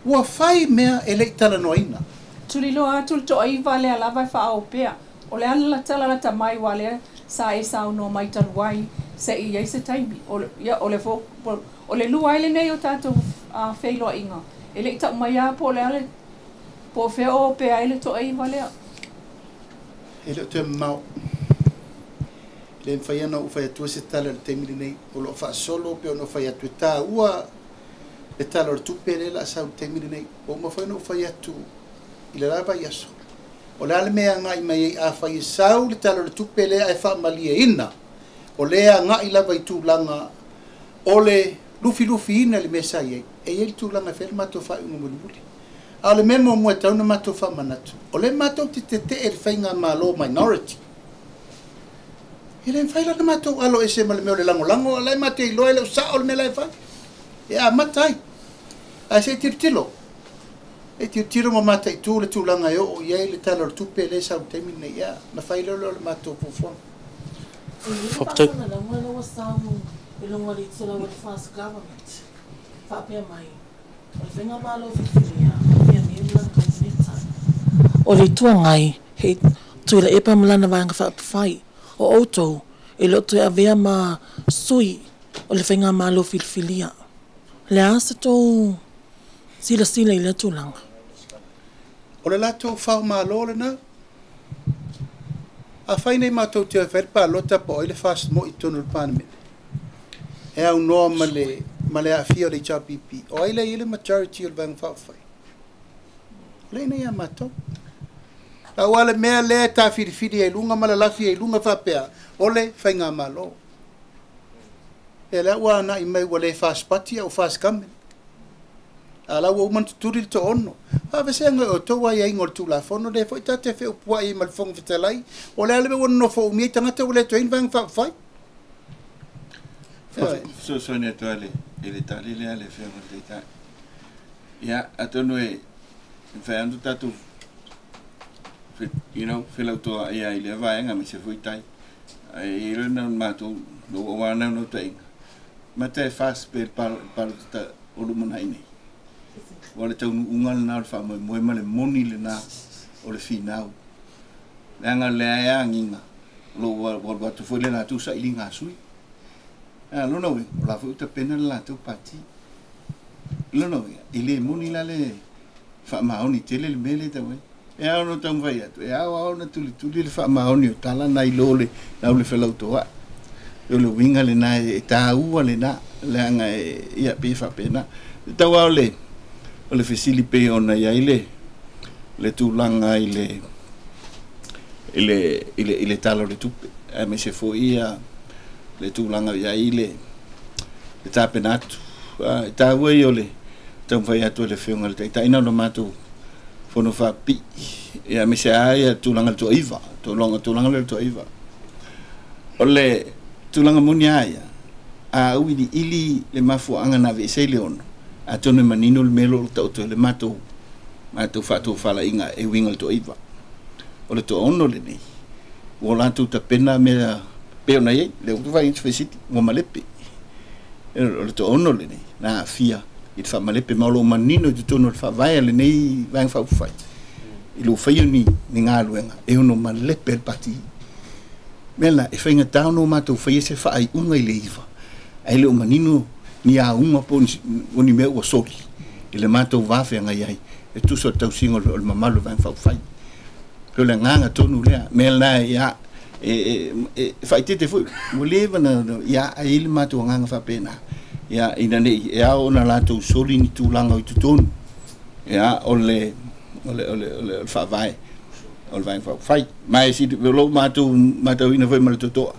A: Ua fai mea e le i talanoaina.
J: Tuliloa atu le toaiva lea lava e faaoo pea. O le a le tala lata mai aua lea sa e saunoa mai talu ai se i ai se taimi. O le, ia, o le o le lua ai lenei o tatou feiloaiga e le i tau mai lava po o le a le, po o fea o opea ai le toaiva lea.
A: E le o toe mamao. E le mafai ona ou fai atua se tala i le taimi lenei. O lo o faasolo pei ona ou fai atu e taua le Tala o le Tupe lea o le a sau i le taimi lenei. Ua uma foi ona ou fai atu i le la vaiaso. O le a le mea e agai mai ai afai e sau le Tala o le Tupe lea ae faamalieina, o lea e agai lava i tulaga o le lufilufiina i le mea sa i ai, e i ai le tulaga e fai ai le matou faaiuga mulimuli. A o le mea muamua e tatau ona matou faamanatu, o lea matou te tetee i le faigamalo minority. E le mafai la ona matou alo ese ma le mea o le lagolago, a o la e matou te iloa e le o sao le mea la e fai. E amata ai. Ae se i tilotilo. E tilotilo ma mataitu le tulaga e oo i ai le Tala o le Tupe lea e sau i le taimi lenei. Ia, ona fai lea o le matou fuafuaga.
G: E i ai le faasalalauga lea ua sau i luga o le itulau a le Fast Government, faapea mai, o le Faigamalo filifilia o Fiamē ma lana Kapeneta. O le Itu Agai, he Tuilaepa ma lana Vaega Faaupufai, o outou e le o toe avea ma sui o le Faigamalo filifilia. O le a se tou silasila i lea tulaga?
A: O le latou fao-malo lena. Afai nei matou te o e fai le palota po o ai le FAST moi i totonu o le Palemene, e aunoa ma le ma le aafia o le HRPP, o ai lea e i ai le majority o le Vaega Faaupufai? O lea e i inei ia matou. Aua le mea lea e tafilifili ai i luga ma lalafi ai i luga faapea, o le Faigamalo. Ia lea ua agai mai ua le FAST Party a ua FAST Government. A o la ua uma ona tutuli le toaono. Faavasega e outou aiaiga o le Tulafono lea foi ta te feupuai ai ma le Fofoga Fetalai. O le a le mea ua nonofo umi ai tagata ua le toe i ai ni Vaega Faaupufai? Ioe.
H: Fesoasoani atu lava i le tali lea a le Afioga i le Taitai. Ia, atonu e mafai lava ona tatou you know, felautoa'i lava i lea vaega aemaise foi tai. Ae i ai lona matou, lou aua naunautaiga, mata e FAST pea i le palota o lumanai nei. Aua o le taunuuga lena o le faamoemoe ma le moni lena o le finau. Leaga o lea e agiga, o lo o ua alu atu foi le latou sailiga a sui. A o lona uiga, o la foi ua tapena le latou pati. O lona uiga, e le moni la le faamaoni tele le mea lea e tau ai. E ao ona taumafai atu, e ao lava ona tulituli le faamaoni o tala nai lo le lau le felautoa'i. O le uiga lenā e tāua lenā leaga e ia pei e faapena. E tau lava o le o le fesili pei ona i ai le le tulaga i le i le i le i le Tala o le Tupe aemaise foi ia le tulaga i ai le le tapena atu. E taua ia o le taumafai atu e le Afioga i le Taitai na ona matou fono faapipii ia aemaise lava ia tulaga i le toaiva, tulaga tulaga lea o le toaiva. O le tulaga moni lava ia, a auiliili le mafuaaga na aveese ai le ono, atonu e manino le mea o lo o taoto ai le matou matou faatofalaiga e uiga i le toaiva. O le toaono lenei, ua latou tapena mea pei ona i ai, lea ua fai fesili, ua malepe. O le toaono lenei na aafia i le faamalepe, ma o lo o manino i totonu o le faavae a lenei Vaega Faaupufai, i lou faia ni galuega e ono malepe ai le Pati. Mea la, e faigata ona o matou faia se faaiuga i le iva, ae le o manino ni auga po o ni mea ua soli i le matou va feagai ai e tusa o le tausiga o le mamalu o le Vaega Faaupufai. Pei o le agaga tonu lea, mea la ia e faaeteete foi, ua leva na ia ae i ai le matou agaga faapena, ia ina ne i e ao ona latou soli ni tulaga o i totonu ia o le o le o le o le faavae o le Vaega Faaupufai. Ma e sili o lou matou matauina foi ma le totoa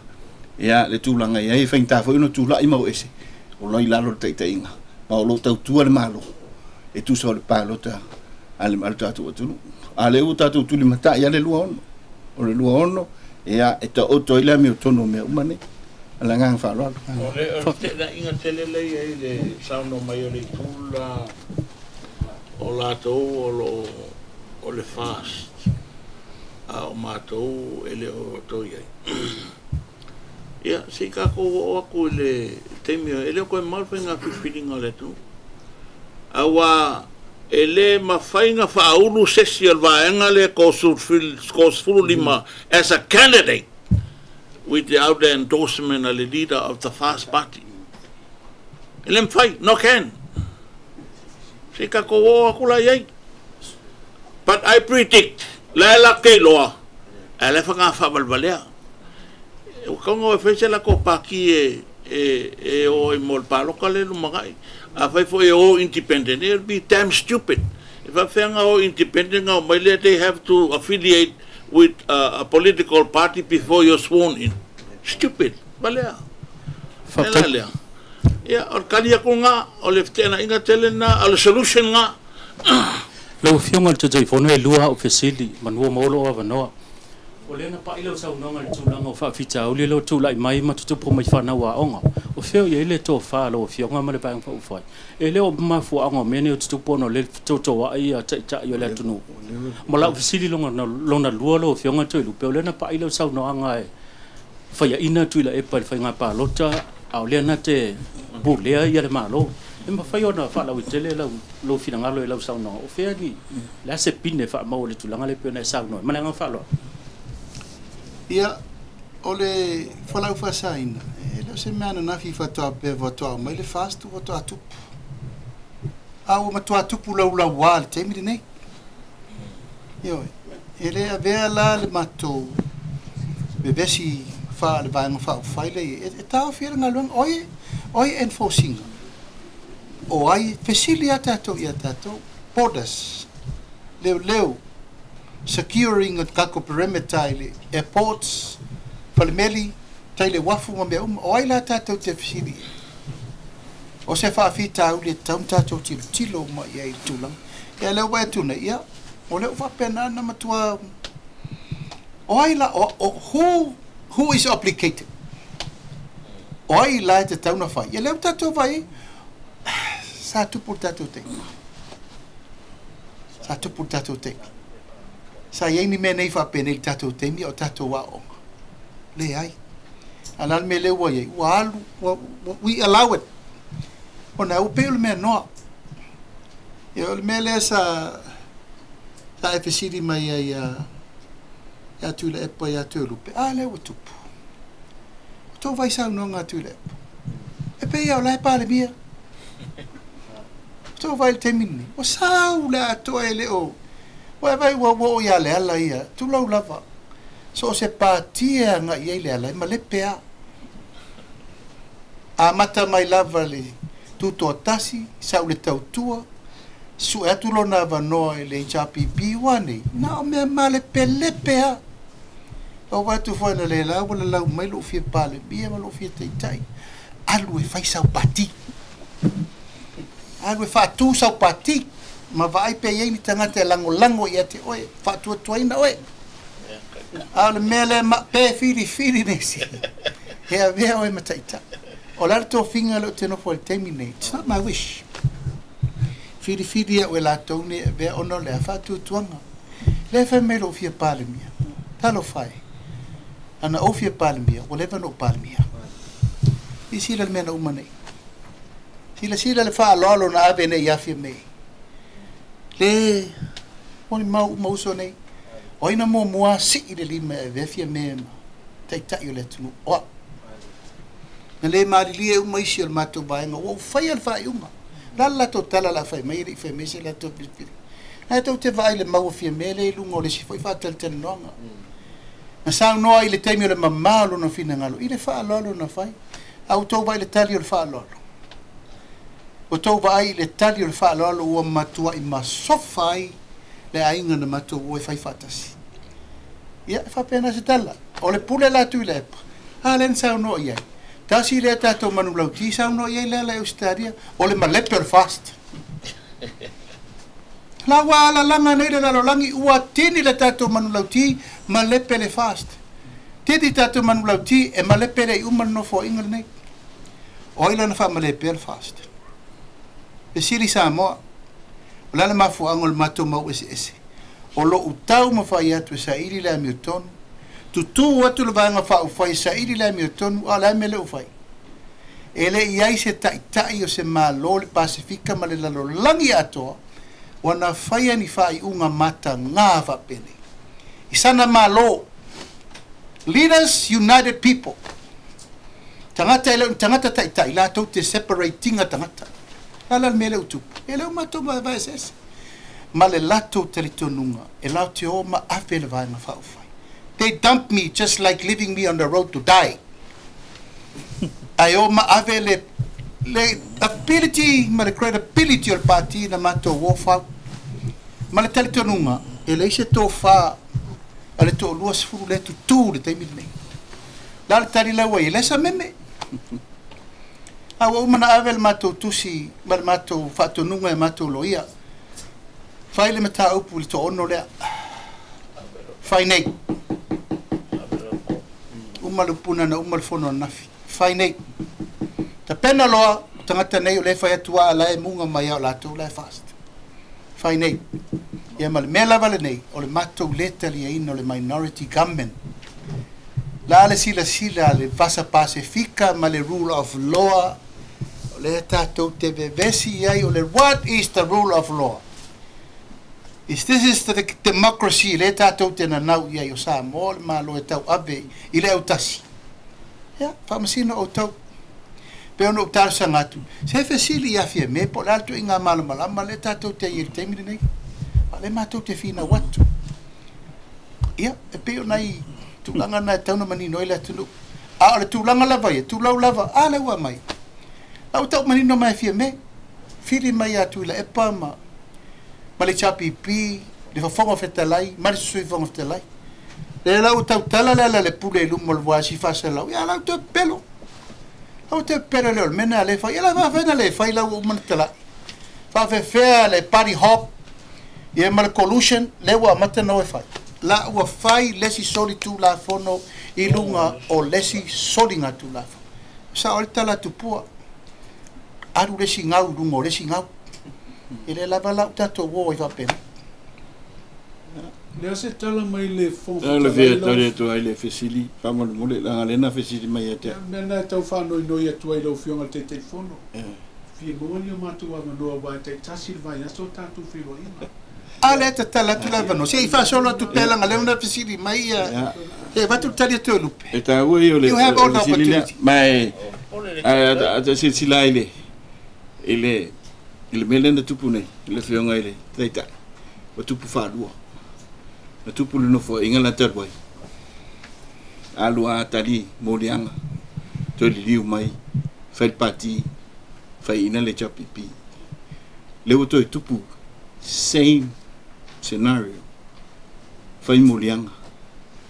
H: ia le tulaga i ai, e faigata foi ona tulai ma o ese o lo i lalo o le taitaiga, ma o lo o tautua le Malo e tusa o le palota a le tatou atunuu. A lea ua tatou tulimatai lava le 26. O le 26, ia, e taoto ai le amiotonu o mea uma nei. Ma le agaga faaaloalo.
K: O le feteenaiga tele lea e i ai le saunoa mai o le itu la o latou o lo o le FAST, a o matou e le o toe i ai. Ia, se i tatou oo atu i le taimi, e le o toe mamao le faiga filifiliga o le atunuu. Aua e le mafai na faaulu se isi o le vaega lea 35 as a candidate without the endorsement a le leader of the FAST party. E le mafai, no can. Se i tatou oo atu la i ai. But I predict, la e latou te iloa, ae la e faga faavalevalea. Ua tatau ona o e fai se latou pati e o ai mo le palota lea e lumanai. Afai foi e o independent, it will be damn stupid. E faapefea ona o independent ona omai lea they have to affiliate with a political party before you're sworn in. Stupid. Valea. Le la lea. Ia, o le tali atu lena, o le feteenaiga tele lena, o le solution lena.
L: Lau Afioga i le Taitaifono, e lua au fesili, manua maua lou avanoa. O lea na pai lau saunoaga i le tulaga o faafitauli lea ua tulai mai ma tutupu mai fanau aoga. O fea o i ai le tofa a lau Afioga ma le Vaega Faaupufai? E le o mafuaaga o mea nei o tutupu ona o lea e fetotoai taitai o le atunuu. Ma lau fesili lona lua lau Afioga Toelupe, o lea na pai lau saunoaga e faiaina Tuilaepa i le faiga palota, a o lea na te pulea ia le Malo. E mafai ona faalauaitele lou finagalo i lau saunoaga, o fea ni, le a se pine faamau o le tulaga lea pei ona e saunoa ai? Ma le agaga faaaloalo.
A: Ia, o le fualaau faasaina, e le o se mea ananafi faatoa pea faatoa aumai le FAST faatoa tupu. A ua matua tupu laulauā i le taimi lenei. Ioe, e le avea la le matou vevesi fa le Vaega Faaupufai lea e taofi ai le galuega. O ai, o ai e enforce ina? O ai, fesili lava tatou ia tatou, borders, leoleo, securing o tatou perimeter i le airports, falemeli, tai le uafu ma mea uma. O ai la tatou te fesili i ai? O se faafitauli e tatau ona tatou tilotilo uma i ai i le tulaga. Ia lea ua e atu nei, ia, o lea ua faapena ona matua o ai la, o, who is obligated? O ai la e tatau ona fai? Ia lea ua tatou vaai ai, sa tupu le tatou taimi. Sa tupu le tatou taimi. Sa i ai ni mea nei faapenei i le tatou taimi a o tatou aoaoga. Leai. A o le a le mea lea ua i ai? Ua alu, ua, we allow it. Ona ua pei o le mea noa. Ia, o le mea lea sa, sa e fesili mai ai ia, ia Tuilaepa ia Toelupe, a lea ua tupu. O tou vai saunoaga a Tuilaepa, e pei lava o la e Palemia. O tou vai i le taimi lenei, ua sau le atoa e le o, ua e vai ua oo ia Leala ia, tulou lava. So o se pati e agai ai Leala, e malepe lava. Amata mai lava le tutoatasi, sau le tautua, su'e atu lona avanoa i le HRPP ua nei, na o mea malepelepe a. Ou vaai atu foi analeila ua lalau mai lo'u fia Palemia ma lo'u fia Taitai, alu e fai sau pati. Alu e faatū sau pati, ma vaai pe i ai ni tagata e lagolago ia te oe, faatuatuaina oe. A o le mea lea pe filifili nisi, e avea oe ma taitai. O le a le tofiga lea ou te nofo ai i le taimi lenei, it's not my wish. Filifili au e latou nei e avea ona o le a faatuatuaga. Lea e fai mai lou fia Palemia, talofa e, ana ou fia Palemia, ua leva ona ou Palemia. Silasila le mea na uma nei. Silasila le faaaloalo na ave nei i Afia mei. Le molimau uma uso nei. O ai na muamua sii le lima e avea Fiamē ma taitai o le atunuu? O au. Na le malilie uma isi o le matou vaega ua ou faia le faaiuga. O le a le latou tala o le a fai mai e le i fai mai se latou filifiliga. Na e tou te vaai i le mau a Fiamē lea i luga o le isi foi faatalatalanoaga. Na saunoa i le taimi o le mamā o lona finagalo i le faaaloalo na fai. A ua tou vaai i le tali o le faaaloalo? Ua tou vaai i le tali o le faaaloalo ua matuai masofa ai le aiga na matou o e fai faatasi. Ia, e faapena se tala. O le pule la Tuilaepa, a lea na saunoa i ai. Tasi lea tatou manulauti saunoa i ai le ala i Ausetalia, o le malepe o le FAST. La ua alalaga nei le lalolagi, ua tini le tatou manulauti, malepe le FAST. Tini tatou manulauti, e malepe le i uma le nofoaiga lenei. O ai lana faamalepea le FAST? Fesili Samoa, o le a le mafuaaga o le matou mau eseese? O lo'u taumafai atu e saili le amiotonu, tutū atu le vaega faaupufai e saili le amiotonu, a o le a le mea lea ua fai? E le i ai se taitai o se Malo o le Pasefika ma le lalolagi atoa ua na faia ni faaiuga matagā faapenei. I sana Malo, Leaders United People, tagata e le o ni tagata taitai, latou te separating-a tagata. O le a la le mea lea ua tupu? E le o matou vaevae eseese. Ma le latou talitonuga, e latou te o ma ave le vaega faaupufai. They dump me just like leaving me on the road to die. Ae o ma ave le le ability ma le credibility o le pati na matou o fau. Ma le talitonuga, e leai se tofā a le toa-20 lea tutū i le taimi lenei. La le tali la ua i ai, le sa meme. A ua uma na ave le matou tusi ma le matou faatonuga e matou loia. Fai le mataupu i le toa-6 lea. Fai nei. Uma le upuna na uma le fono ananafi. Fai nei. Tapena loa, o tagata nei o lea e fai atu aa la e muga mai ia o latou la e fast. Fai nei. Ia ma le mea lava lenei, o le matou le taliaina o le minority government. La le silasila a le Vasa Pasefika ma le rule of law, o lea tatou te vevesi i ai o le what is the rule of law? Is this is the democracy lea tatou te nanau i ai o Samoa o le Malo e tauave i le autasi. Ia, faamasino outou. Pei ona ou talosaga atu, se fesili ia Fiamē po o le a le tuuaiga malamalama lea tatou te ai i le taimi lenei. A o lea matou te finau atu. Ia, e pei o nai tulaga na e tatau ona manino ai le atunuu. A o le tulaga lava ia, tulou lava, a lea ua aumai. A ua tau manino mai e Fiamē, fili mai ia Tuilaepa ma ma le HRPP, le Fofoga Fetalai ma le Sui Fofoga Fetalai. Lea la ua tautala le ala le pule i luma o le voasi faasalau, ia la ua toe pepelo. La ua toe pepelo le o le mea lena lea e fai. Ia la faafefea na le fai la ua uma ona talai. Faafefea le party hop ia ma le collusion lea ua amata ona o e fai. La ua fai le isi soli tulafono i luga o le isi soliga tulafono. Sao ai le tala a Tupua, alu le isi gau i luga o le isi gau. E le lava la ua tatou o ai faapena.
E: Le a se tala mai le Fofoga
H: Tala
E: Fetalai
H: fia
E: lau
H: tali atu ai le fesili faamolemole leaga lea na fesili mai ia te
E: Ia,
H: au.
E: o le mea lena e tau faanoinoi atu ai i lau Afioga i le Taitaifono. Fia maua ni o matou avanoa aua e taitasi le vaiaso o tatou feiloaiga.
A: A lea e tatala atu le avanoa, se i faasolo atu pea leaga lea na fesili mai ia, se i avatu le tali atu e Lupe.
H: E taua ia o le
A: You have all the
H: fesili lea,
A: opportunity.
H: ma e a ta silasila i le i le i le mea lea na tupu nei i le Afioga i le Taitai, ua tupu faalua. Na tupu le nofoaiga la talu ai, alu a tali moliaga, toe liliu mai Fai le pati faiaina le HRPP lea ua toe tupu same scenario fai moliaga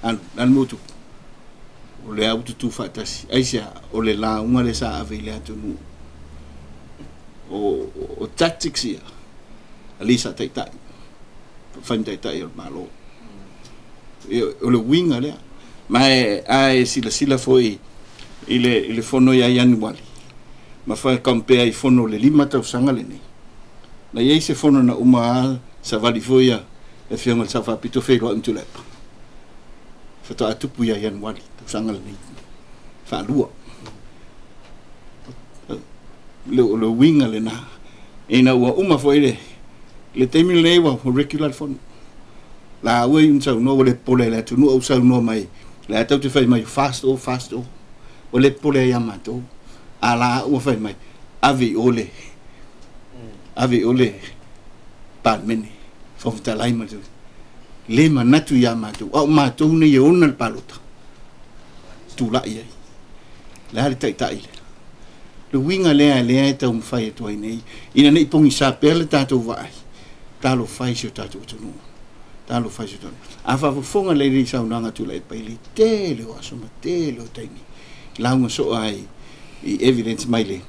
H: alu le a le mea ua tupu o lea ua tutū faatasi aisea o le lauga lea sa ave i le atunuu o, o tactics ia alii sa taitai fai ma taitai o le Malo o le uiga lea ma e a e silasila foi i le fono ia Ianuali ma fa compare i fono le 5 tausaga lenei na iai se fono na uma a savali foi ia le afioga i le Sao Faapito feiloai ma Tuilaepa faatoa tupu ia Ianuali tausaga lenei faalua le o le uiga lena ina ua uma foi le taimi lenei ua regular le fono la ua i saunoa ua le popole le atunuu au saunoa mai le a tatou te fai mai fast o fast o ua le popole ai ia matou a la ua fai mai ave i o le ave i o le Palemene Fofoga Fetalai ma le le manatu ia matou a o matou nei e ona le palota tulai ai le a le taitai lea le uiga lea lea e taumafai atu ai nei ina nei pogisa pea le tatou vaai talofa i si o tatou atunuu talofa i si o tatou a faafofoga lelei i saunoaga a Tuilaepa i le tele o aso ma tele o taimi lauga soo ai i evidence mai le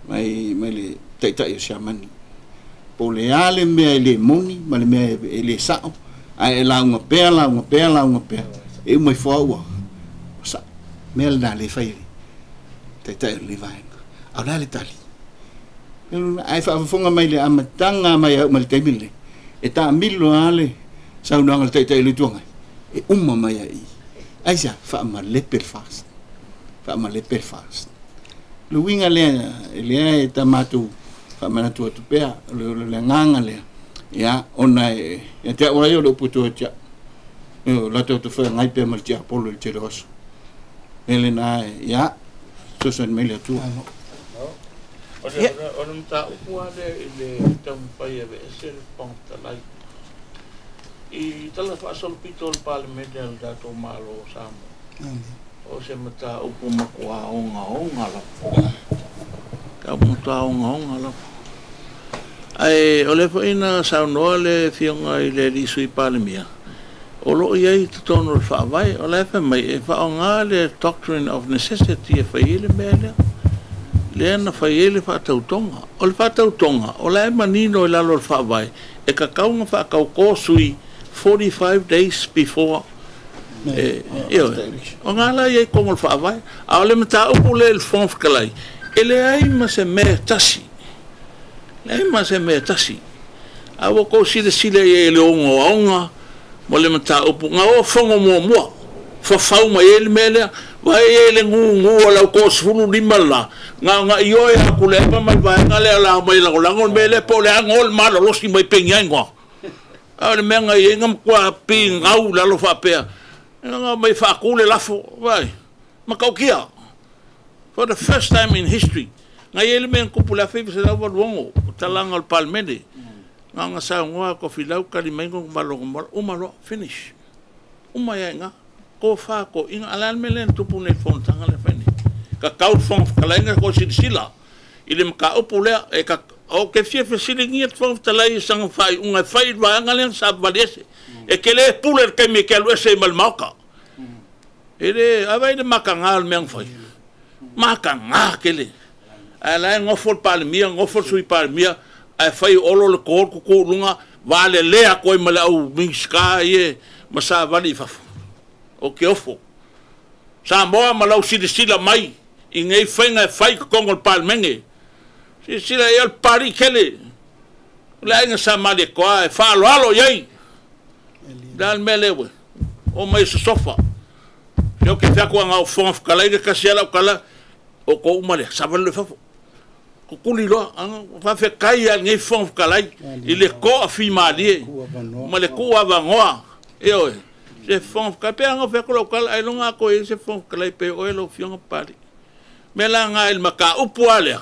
H: mai mai le taitai o Siamani po o le a le mea e le moni ma le mea e le sao ae e lauga pea lauga pea lauga pea e uma ifo lava ua sao mea lena le fai e le taitai o lenei vaega a o le a le tali ae faafofoga mai le amataga mai au mai le taimi lenei e taamilo lava le saunoaga a le taitai o le Itu Agai e uma mai ai i aisea faamalepe le FAST faamalepe le FAST le uiga lea lea e tamatou faamanatu atu pea o le agaga lea ia ona e ia te au ai o le upu toe te au latou te feagai pea ma le tiapolo i le tele o aso ele na ia fesoasoani mai le Atua.
K: O le mataupu lava lea i le taumafai e aveese le Fofoga Fetalai i tala faasolopito o le Palemene a le tatou Malo o Samoa, o se mataupu matua ogaoga lava. Mataupu matua ogaoga lava. Ae o lea foi na saunoa le Afioga i le alii Sui Palemia, o lo o i ai i totonu o le Faavae, o la e fai mai e faaaoga le doctrine of necessity e fai ai le mea lea, lea na fai ai le faatautoga. O le faatautoga, o la e manino i lalo o le Faavae, e tatau ona faatautō sui 45 days before ioe. O ngā la i ai totonu o le Faavae. A o le mataupu lea i le Fofoga Fetalai, e leai ma se mea e tasi. Leai ma se mea e tasi. A ua tou silasila i ai i le ogaoga ma le mataupu, na o fono muamua, fafau mai ai le mea lea, vaai i ai le gugu o le au 35 la, na ona ioe atu le epa ma le vaega lea o le a omai e lagolago le mea lea, po o le a na o le malolosi mai peni ai noa. A o le mea na i ai na matua pigau i lalo faapea, na omai faatu le lafo, vaai, matautia. For the first time in history, na i ai le mea na tupu i le 1986, o talaga o le Palemene, na ona saunoa Tofilau tali mai Malogomala, uma loa, finish. Uma ia i ina, tofa toeaiina, a o le a le mea lea na tupu nei i le fonotaga lea e fai nei? Tatau le Fofoga Fetalai na toe silasila i le mataupu lea, e ou te fia fesiligia le Fofoga Fetalai i sana faaiuga e fai i le vaega lea na savavali ese. E te le pule i le taimi e te alu ese ai ma le Maota. E le, a vaai i le mataga o le mea na fai? Mataga tele. Ae la e nofo le Palemia, nofo le Sui Palemia, ae fai Olo le call tutu i luga, valelea atu ai ma le au Minisita ia ma savali i fafo. Ou te ofo. Samoa ma lau silasila mai i nei faiga e fai i totonu o le Palemene. Silasila i ai o le Papalii tele, o le aiga Sa Malietoa e faaaloalo i ai. O le a le mea lea ua oo mai e sosofa. Se ou te fai atu ana o Fofoga Fetalai le tasi lava lau tala, o outou uma lea, savali loa i fafo. Tutuli loa, faafetai lava i lenei Fofoga Fetalai i le toafimalie ma le tuuavanoa. Ioe, se Fofoga Fetalai, pei lava ona fai atu lau tala, ailoga a toe i ai se Fofoga Fetalai pei o oe lau Afioga Papalii. O le mea la lena i le mataupu lava lea,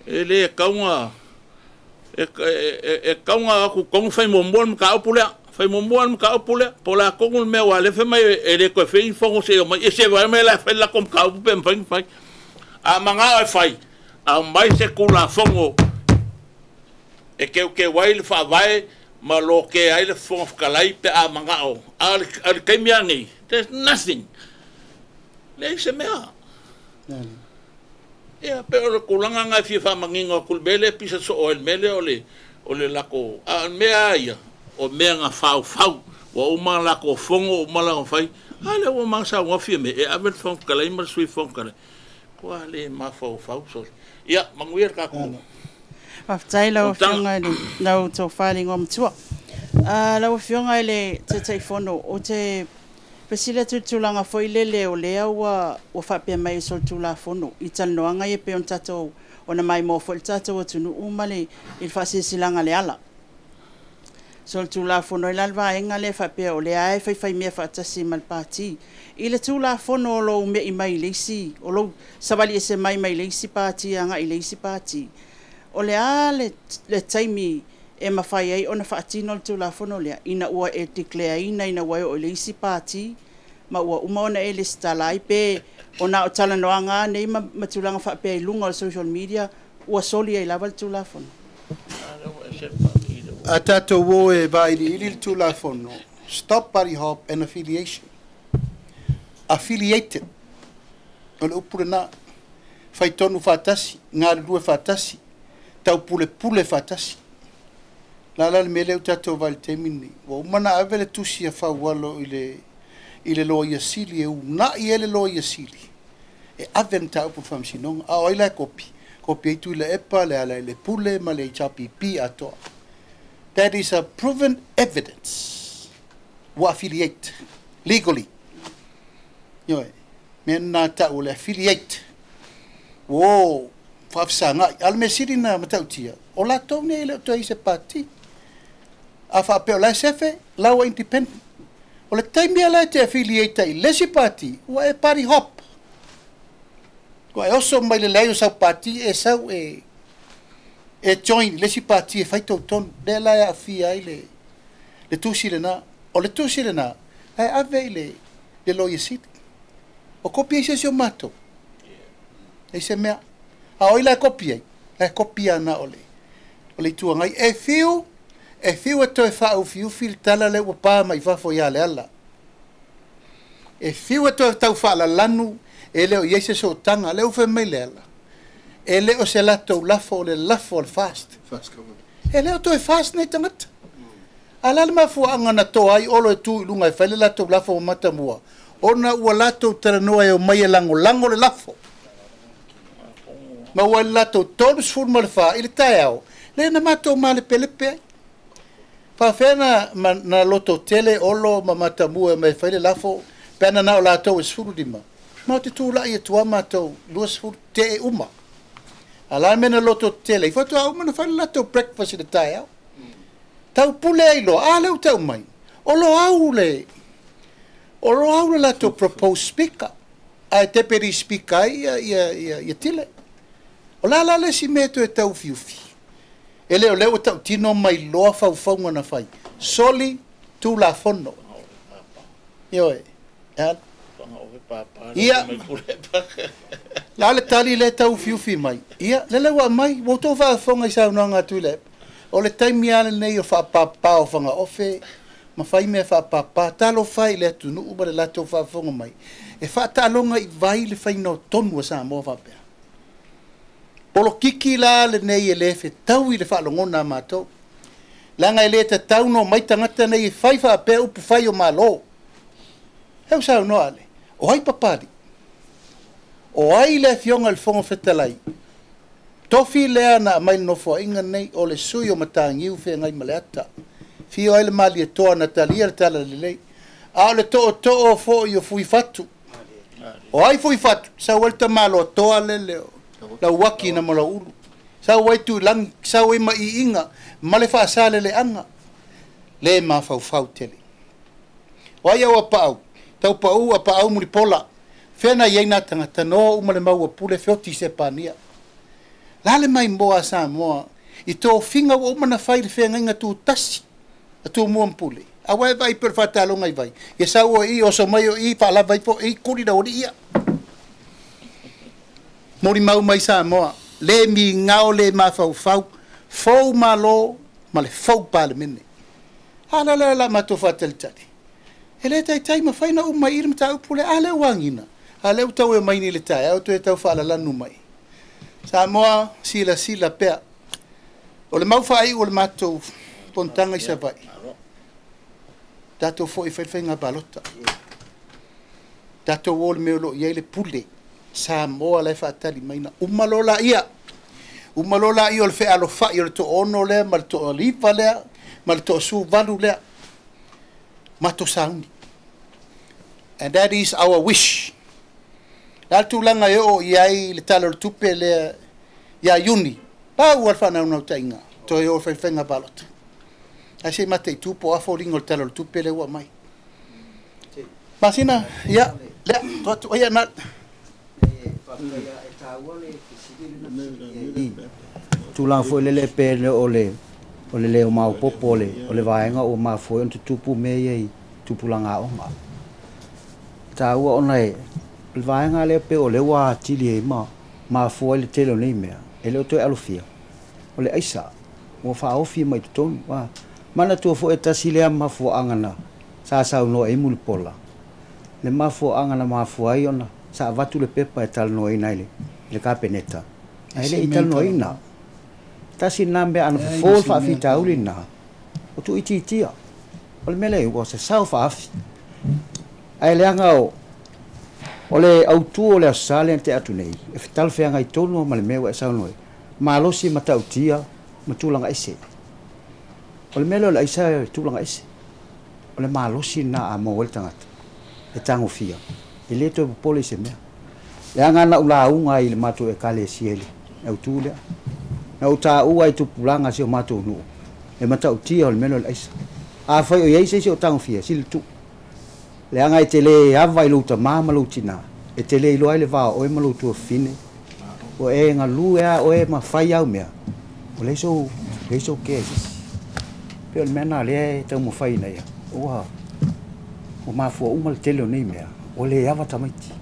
K: e le tatau ona, e tatau ona o atu i totonu fai muamua le mataupu lea. Fai muamua le mataupu lea, po o le a tonu le mea aua o lea e fai mai e le toe fai ni fono seia omai. Ese vae mai la e fai le latou mataupu pe mafai ona fai. A magao e fai, au mai se tulafono e keukeu ai le faavae ma loke ai le Fofoga Fetalai pe a magao. A o le taimi lava lenei, there's nothing. Leai se mea. Ia, pe o le tulaga lena e fia faamanino atu i le mea lea e pisa soo ai le mea lea o le o le latou. A o le mea lava ia, o mea na faufau, ua uma latou fono, ua uma latou fai, a lea ua uma ona saunoa Fiame e ave le Fofoga Fetalai ma le Sui Fofoga Fetalai. Matua le mafaufau sole. Ia, manuia le tatou
I: Faafetai lau
K: fonotaga.
I: Afioga i le lau tofa i le Igoamatua. Lau Afioga i le Taitaifono, ou te fesili atu i le tulaga foi lele o lea ua faapea mai e solitulafono i talanoaga ia pei ona tatou ona maimoa foi le tatou atunuu ma le i le faasilasilaga a le ala. Solitulafono ai la le vaega lea faapea o lea e faifai mea faatasi ma le Pati. I le Tulafono o lo o ume'i mai i le isi, o lou savali ese mai mai le isi Pati agai i le isi Pati, o le a le taimi e mafai ai ona faatino le Tulafono lea ina ua e declare ina ina ua e oo i le isi Pati ma ua uma ona e resitala ai, pe ona o talanoaga nei ma tulaga faapea i luga o le social media ua soli ai lava le Tulafono?
A: A tatou o e vailiili le Tulafono, stop party hop and affiliation. Affiliated. O le upu lena. Faitonu faatasi, galulue faatasi, taupulepule faatasi. La la le mea lea ua tatou vaai i le taimi lenei. Ua uma ona ave le tusi a Faualo i le Loia Sili e uunai ai le Loia Sili e ave le mataupu i le Faamasinoga. A o ai la e kopi? Kopi ai Tuilaepa, le Lealailepule ma le HRPP atoa. That is a proven evidence. Ua affiliate legally. Ioe, mea na tau o le affiliate. Ua o faafesagai. A o le mea sili na matautia, o latou nei e le o toe i se pati. A faapea o la e sefe, la ua independent. O le taimi la e te affiliate ai i le isi pati, ua e party hop. Ua e oso mai le leai o sau pati e sau e join le isi pati e fai totonu. Lea la e aafia ai le tusi lena. O le tusi lena, e ave i le Loia Sili. O kopi ai se isi o matou. E se mea. A oi la e kopi ai, la e kopi ana o le itu agai. E fiu e toe faaufiufi le tala le ua pā mai fafo ia le ala. E fiu e toe tau faalalanu e leo i ai se sootaga, le ufe mai le ala. E leo se latou lafo o le lafo o le fast. E leo toe fast nei tagata. A la le mafuaaga na toa ai olo e tu i luga e fai le latou lafo ma matamua. Ona ua latou talanoa e o mai e lagolango le lafo. Ma ua le latou 34 i le taeao, le na matou malepelepe ai. Faafea na loto tele olo ma matamua e mai fai le lafo, pe ana na o latou e 15. Ma o te tūlai e tua matou 20 te e uma. A la mena loto tele, i whatua uma na fai le latou breakfast i le taeao. Tau pule ai loa, a leu tau mai. O lo au le latou proposed speaker. A e deputy speaker ai ia tile. O la la le si mea toe tau fiufi. E leo leo tau tino mai loa faufaunga na fai. Soli Tulafono. Ioe. Ia. La le tali le tau fiufi mai. Ia, le lewa mai. Ua tō whaafonga i saunoanga atu le. O le taimi ale nei o whaapapa o whanga ofe. Ma whai mea whaapapa. Talo whai le atu nuu ma le latou whaafonga mai. E whaatalonga i vai le whaina o tonu a Samoa whapea. Polokiki la le nei e le whetau i le whaalongona a mātou. Langa e le te tauno mai tangata nei e whai whaapea upu whai o malo. Heu saunoa ale. O ai papari. O ai le fionga le Fofoga Fetalai. Tofi lea na mai nofo inga nei o le sui o matangiu whengai maleata. Fio ai le mali e toa Natalia le tala lelei. A o le too too fo i o fui fatu. O ai fui fatu. Sau ai le tamalo toa lele o. La waki na mala ulu. Sau ai tu lang, sau ai mai inga. Male whaasale le anga. Le mafaufau tele. O ai au a paau. Tau paau a paau muripola. Whena iei nā tangata noa uma le maua pule whioti se pānia. La le mai moa sa moa. I tō finga ua uma na whai le whengainga tū tasi. A tū mua mpule. A wai vai per whatalonga i vai. Ia sau o i, o so mai o i, whaalava i po i, kuri na ori ia. Molimau mai Samoa, le migao le mafaufau, fou malo ma le fou Palemene. A la la la matou faatalitali. E le taitai mafai na uma i le mataupu lea, a lea ua agiga. A lea ua tau e mai nei i le taeao toe tau faalalanu mai. Samoa silasila pea. O le mau faaiu o le matou fonotaga i Savaii, tatou foi e fai le faiga palota. Tatou o i le mea o lo o i ai le pule. Samoa la e faatali mai na uma loa laia. Uma loa laia o le fealofai o le toaono lea ma le toaliva lea ma le toasuvalu lea. Matou sauni. And that is our wish. O le a le tulaga e oo i ai le Tala o le Tupe lea ia Iuni, pau lava le faanaunautai, toe o i le faiga palota. Ae se i mataitu po o a foliga o le Tala o le Tupe lea ua aumai. Masina, ia, lea, tuu atu, ia, na.
D: Tulaga foi lele pe le o le o le leo maopoopo o le vaega ua mafua ai ona tutupu mea ia i tupulaga aoga. Taua ona e o le vaega lea pei o lea ua atili ai ma mafua ai le tele o nei mea e le o toe alofia o le aisa ua faaofi mai totonu. Manatua foi e tasi lea mafuaaga na sa saunoa ai Mulipola le mafuaaga na mafua ai ona sa avatu le pepa e talanoaina i le Kapeneta ae le i talanoaina. Tasi lena mea ana fofo le faafitauli lena o tuuitiitia. O le mea lea ua sasao faafi. Ae leaga o le autu o le Aso Sa lea na tea atu nei, e talafeagai tonu ma le mea ua e saunoa ai, malosi matautia ma tulaga ese. O le mea lea o le aisa e tulaga ese. O le malosi lena a maua ai le tagata e tagofia, e le toe popole i se mea. Leaga na ou lauga ai i le matou ekalesia i le autu lea. Na ou taua ai i tupulaga a si o matou nuu, e matautia o le mea lea o le aisa. Afai o i ai se isi o tagofia, sili tuu. Leaga e te le ava i lou tamā ma lou tinā, e te le iloa ai le va o oe ma lou tuafafine, ua e galue lava oe ma fai au mea, ua leai sou, leai sou kea i se isi. Pei o le mea lena o lea e taumafai ina ia, ua, ua mafua uma le tele o nei mea, ua le ava tamaiti.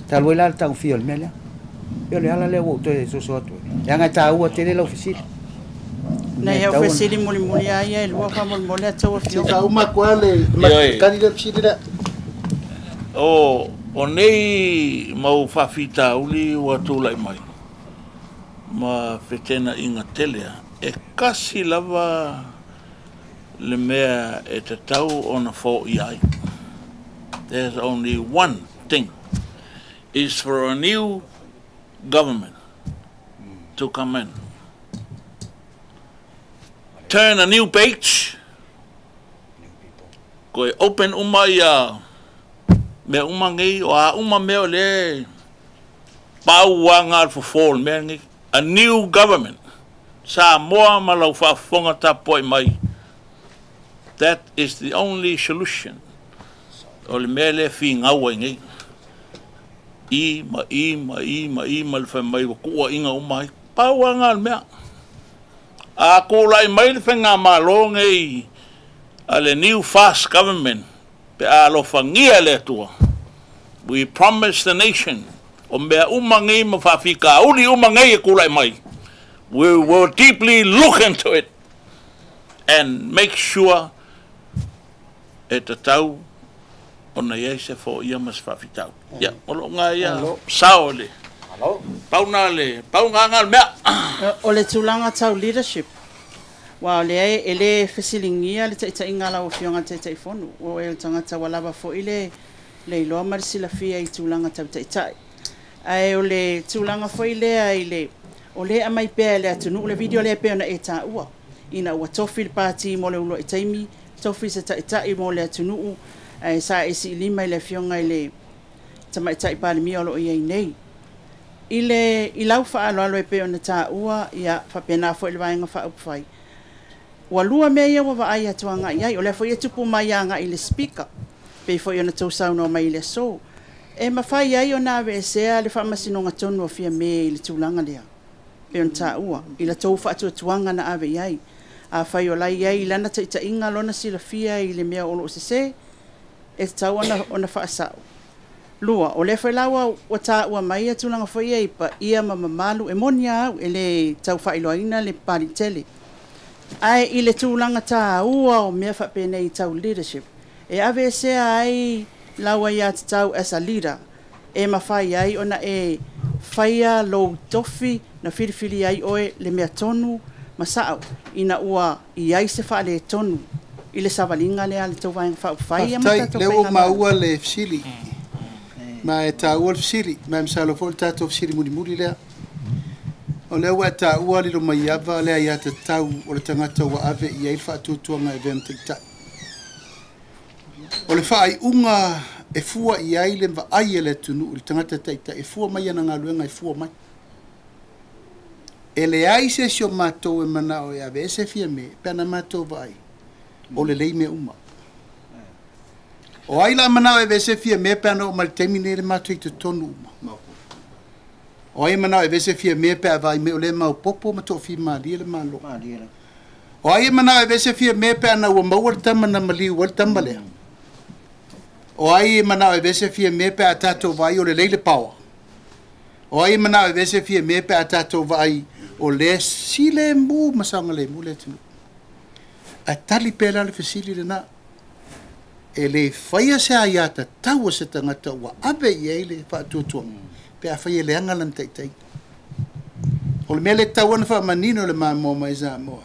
D: Talu ai la le tagofia o le mea lea. Pei o le ala lea ua ou toe soso atu ai, leaga e taua tele lau fesili.
I: Nei au fesili mulimuli a ia e lua faamolemole a tou afioga.
A: Faauma atu lava le tali lea fesili lea.
K: O nei mau faafitauli ua tulai mai ma fetenaiga tele a, e kasi lava le mea e tatau ona foia ai. There's only one thing is for a new government to come in. Turn a new page, koe open uma ia mea uma nei, o a uma mea o lea e pau aga le fofo o le mea lenei. A new government, Samoa ma lau faafofoga tapuai mai, that is the only solution o le mea lea e finau ai nei. I ma i ma i ma i ma le fai mai ua tuuaiga uma ai. Pau lava lena o le mea. A tulai mai le faigamalo nei a le new fast government pe a alofagia e le Atua, we promise the nation o mea uma nei ma faafitauli uma nei e tulai mai, we will deeply look into it and make sure e tatau ona i ai se foia ma se faafitauli. Ia, o lou na ia sao i le pau na le pau na le mea.
I: O le tulaga tau leadership, aua o lea e le fesiligia le taitaiga a lau Afioga i le Taitaifono, ua o e o le tagata ua lava foi le iloa ma le silafia i tulaga tau taitai. Ae o le tulaga foi lea i le, o lea e aumai pea e le atunuu le video lea e pei ona e taua, ina ua tofi le Pati mo le uluai taimi, tofi se taitai mo le atunuu, ae sa e siilima i le Afioga i le Tamaitai Palemia o lo o i ai nei. I le i lau faaaloalo e pei ona taua, ia, faapena foi le Vaega Faaupufai, ua lua mea ia ua vaai atu agai i ai. O lea foi e tupu mai agai i le Speaker, pei foi ona tou saunoa mai i le aso. E mafai ai ona aveesea le faamasinoga tonu a Fiame i le tulaga lea, pei ona taua, i la tou faatuatuaga na ave i ai. Afai o la e i ai i lana taitaiga lona silafia i le mea o lo o sese, e tatau ona faasao. Lua, o lea foi la ua tāua mai ia tulaga foi ia i paia ma mamalu e moni a au e le tau faailoaina le papalii tele. Ae i le tulaga tāua o mea faapenei tau leadership, e aveesea ai lau aiatatau as a leader, e mafai ai ona e faia lou tofi na filifili ai oe le mea tonu ma sa'o ina ua i ai se faaletonu i le savaliga lea a le tou vaega faaupufai ia ma
A: Faafetai,
I: tatou
A: lea ua
I: faigamalo.
A: maua le fesili. Ma e taua le fesili, ma e masalo foi le tatou fesili mulimuli lea. O lea ua e taua lilo mai ava le aiatatau o le tagata ua ave i ai le faatuatuaga e avea ma taitai. O le faaiuga e fua i ai le vaai a le atunuu i le tagata taitai, e fua mai ana galuega e fua mai. E leai se isi o matou e manao e aveese Fiame, pe ana matou vaai, o lelei mea uma. O ai la manao e aveese Fiame pe ana oo mai le taimi lenei le matou i totonu uma. O ai manao e aveese Fiame pe a vaai mai o lea e maopoopo ma toafimalie le Malo. O ai e manao e aveese Fiame pe ana ua maua le tama na maliu ai le tama lea. O ai e manao e aveese Fiame pe a tatou vaai o lelei le power. O ai e manao e aveese Fiame pe a tatou vaai o lea silemu ma saogalemu le atunuu. Ae tali pea la le fesili lena. E le faia se aiatatau o se tagata ua ave i ai le faatuatuaga pe a fai e leaga lana taitaiga. O le mea le tatau ona faamanino le mamoa mai Samoa,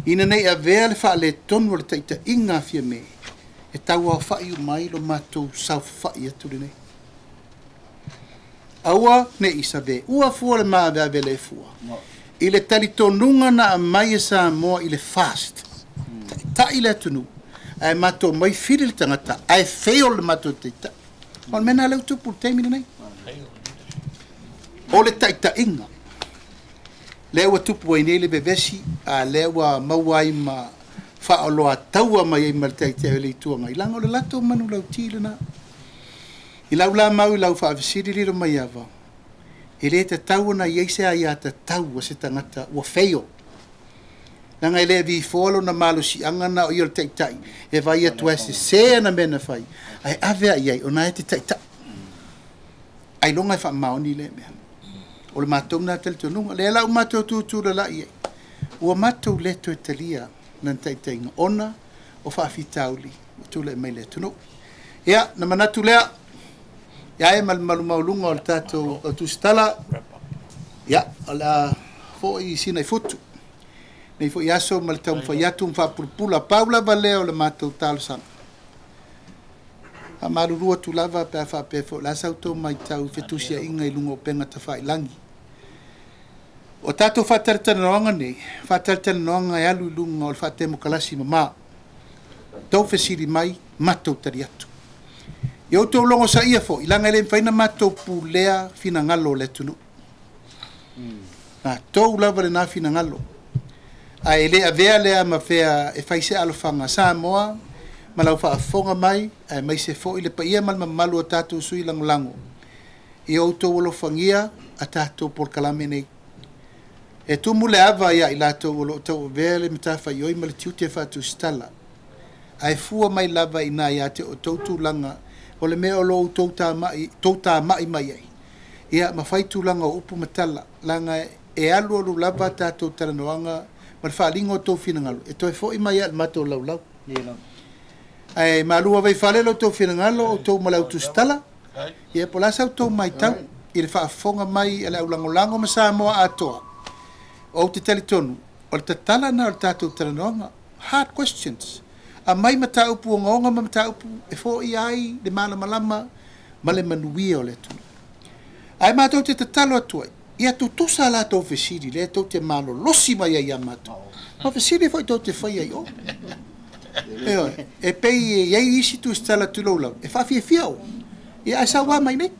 A: ina nei avea le faaletonu o le taitaiga a Fiame, e tauaofa'i uma ai lo matou saofafai atu lenei. Aua ne i save ua fua le maaveave le fua. I le talitonuga na aumai e Samoa i le fast. Taitai le atunuu, ae matou mai fili le tagata, ae fail le matou taitai. O le mea lena lea ua tupu i le taimi lenei. O le taitaiga. Lea ua tupu ai nei le vevesi, a lea ua maua ai ma faaoloataua mai ai ma le taitai o le Itu Agai. Leaga o le latou manulauti lena. I lau la mau i lau faafesili lilo mai ava, e le tatau ona i ai se aiatatau a se tagata ua fail. Leaga e le vifoa lona malosiaga na o ia o le taitai, e vaai atu ai sesē ana mea na fai, ae ave a i ai, ona e te taitai. Ailoga e faamaoni lea mea. O le matou lena talitonuga. Lea la ua matou tutulala'i ai. Ua matou le toe talia lana taitaiga ona o faafitauli ua tulai mai le atunuu. Ia, na manatu lea, ia e ma le mamalu maualuga o le tatou tusitala, ia, o le a foi sina i futu. Nei foi aso ma le taumafai atu ma faapulapula, pau lava lea o le matou talosaga. Faamalulu atu lava pe a faapea foi o le a sa outou matau i fetusiaiga i luga o upega tafailagi. O tatou faatalatalanoaga nei, faatalatalanoaga e alu i luga o le faatemokalasi mamā. Tou fesili mai, matou tali atu. Ia outou logosaia foi, leaga e le mafai ona matou pulea finagalo o le atunuu. Matou lava lena finagalo. Ae le avea lea ma fea e fai se alofaga Samoa ma lau faafofoga mai, aemaise foi le paia ma le mamalu o tatou sui lagolago. Ia outou alofagia a tatou polokalame nei. E tumu le ava ia i latou o loo tauavea le matafaioi ma le tiute faatusitala. Ae fua mai lava i ina ia te outou tulaga o le mea o lo outou tama'i, tou tama'i mai ai. Ia ma fai tulaga o upu ma tala, leaga e alualu lava tatou talanoaga ma le faaaliga o tou finagalo, e toe fo'i mai lava i le matou laulau. Ae malu ava i fale lo outou finagalo, outou ma le au tusitala, ia po o le a sa outou matau i le faafofoga mai a le aulagolago ma Samoa atoa. Ou te talitonu, o le tatala lena o le tatou talanoaga, hard questions. Aumai mataupu ogaoga ma mataupu e foia ai le malamalama ma le manuia o le atunuu. Ae matou te tatalo atu ai, ia tutusa a latou fesili lea tou te malolosi mai ai ia matou, ma fesili foi tou te faia i o. Ioe, e pei e i ai isi tusitala tulou lava, e faafiafia o. Ia ae sauā mai nei.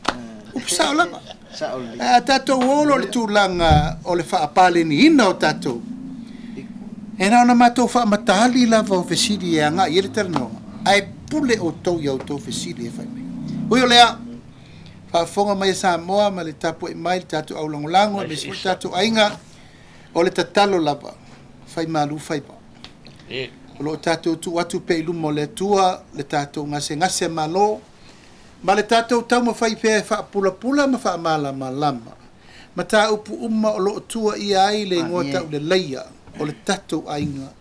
A: Upu sao lava. Ae a tatou o loa i le tulaga o le faapaleniina o tatou, e na ona matou faamataali lava o fesili e agai i ai le talanoaga, ae pule outou i a outou fesili e fai mai. Ui o lea, faafofoga mai a Samoa ma le tapuai mai le tatou aulagolago aemaise foi le tatou aiga, o le tatalo lava, fai malu faiva. O lo o tatou tuu atu pea i luma o le Atua le tatou gasegase malo Ma le tatou taumafai pea e faapulapula ma faamalamalama mataupu uma o loo tua ia ai le igoa tauleleia o le tatou aiga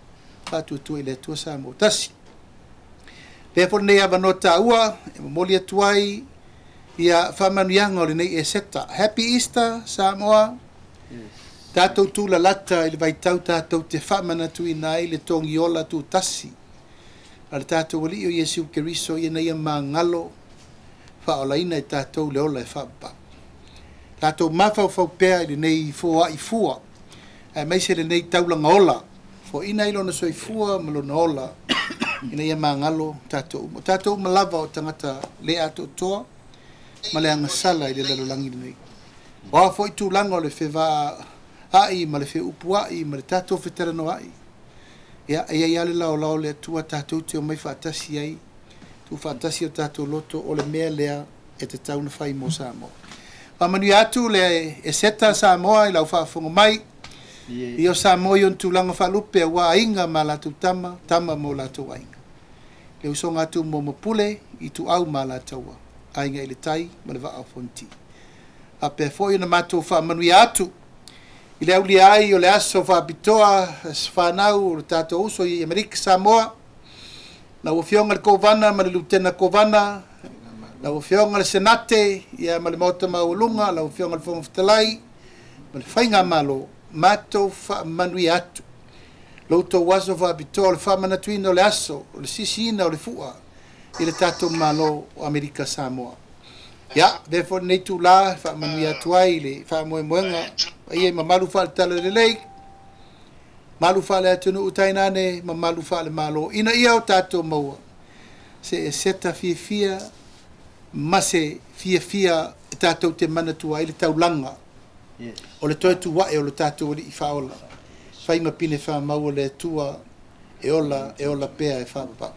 A: faatuatua i le Atua Samoa tasi. Pea foi lenei avanoa taua e momoli atu ai ia faamanuiaga o lenei Eseta. Happy Easter Samoa. Tatou tulalata i le vaitau tatou te faamanatuina ai le togiola tutasi a le tatou Alii o Iesu Keriso ina ia magalo faaolaina i tatou le ola e faapapau. Tatou mafaufau pea i lenei foai fua aemaise lenei taulaga ola foaina ai lona soifua ma lona ola ina ia magalo tatou uma. O tatou uma lava o tagata le atoatoa ma le agasala i le lalolagi lenei. O a foi tulaga o le fevaai ma le feupuai ma le tatou fetalanoai, ia e iai lava le laolao o le Atua tatou te omai faatasi ai, tuufaatasi o tatou loto o le mea lea e tatau ona fai mo Samoa. Faamanuia atu le Eseta Samoa i lau faafofoga mai i o Samoa i ona tulaga faalupe aua aiga ma latou tama, tama ma o latou aiga. Le usoga a Tumua ma Pule, Ituau ma Alataua, Aiga i le Tai ma le Vaa o Fonoti. Faapea foi ona matou faamanuia atu i le aulia ai o le aso faapitoa fanau o le tatou uso i Amerika Samoa, lau Afioga i le Kovana ma le Lutena Kovana, lau Afioga i le Senate ia ma le Maota Maualuga, lau Afioga i le Fofoga Fetalai ma le Faigamalo, matou faamanuia atu lo outou aso faapitoa o le faamanatuina o le aso o le sisiina o le fua i le tatou Malo o Amerika Samoa. Ia, avea foi lenei itulā e faamanuia atu ai i le faamoemoega paia i mamalu faale-talalelei, malu faale-atunuu tainane mamalu faale-Malo, ina ia o tatou maua se eseta fiafia ma se fiafia e tatou te manatua ai le taulaga o le toe tuae o le tatou Alii Faaola, fai ma pine faamau o le Atua e ola e ola pea e faapapau.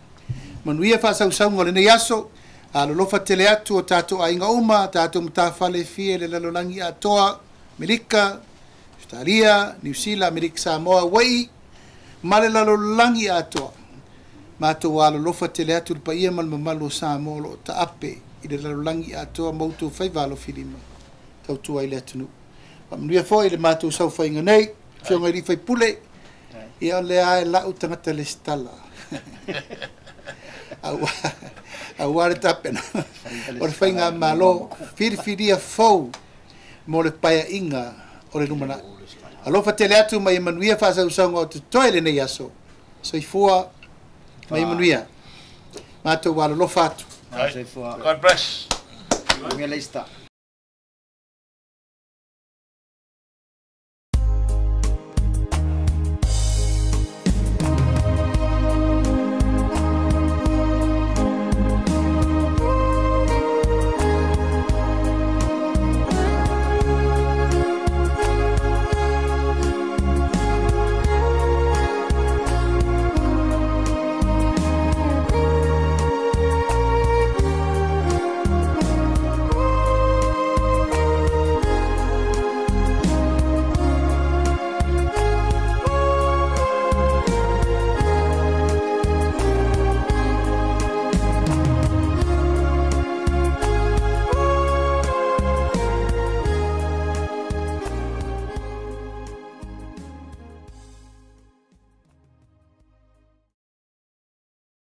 A: Manuia faasausauga o lenei aso, alolofa tele atu o tatou aiga uma, tatou matafale e fia i le lalolagi atoa, Amerika, Ausetalia, Niu Sila, Amerika Samoa, Hawaii, ma le lalolagi atoa. Matou alolofa tele atu i le paia ma le mamalu o Samoa o loo taape i le lalolagi atoa ma outou faiva alofilima tautua i le atunuu. Faamanuia foi i le matou saofaiga nei, Afioga i alii faipule, ia o lea e lau tagata lesitala. Aua le tapena o le faigamalo filifilia fou mo le paeaiga o le lumanai. Alofa tele atu ma ia manuia faasausauga o totoe lenei aso. Soifua ma ia manuia. Matou alolofa atu.
K: God bless.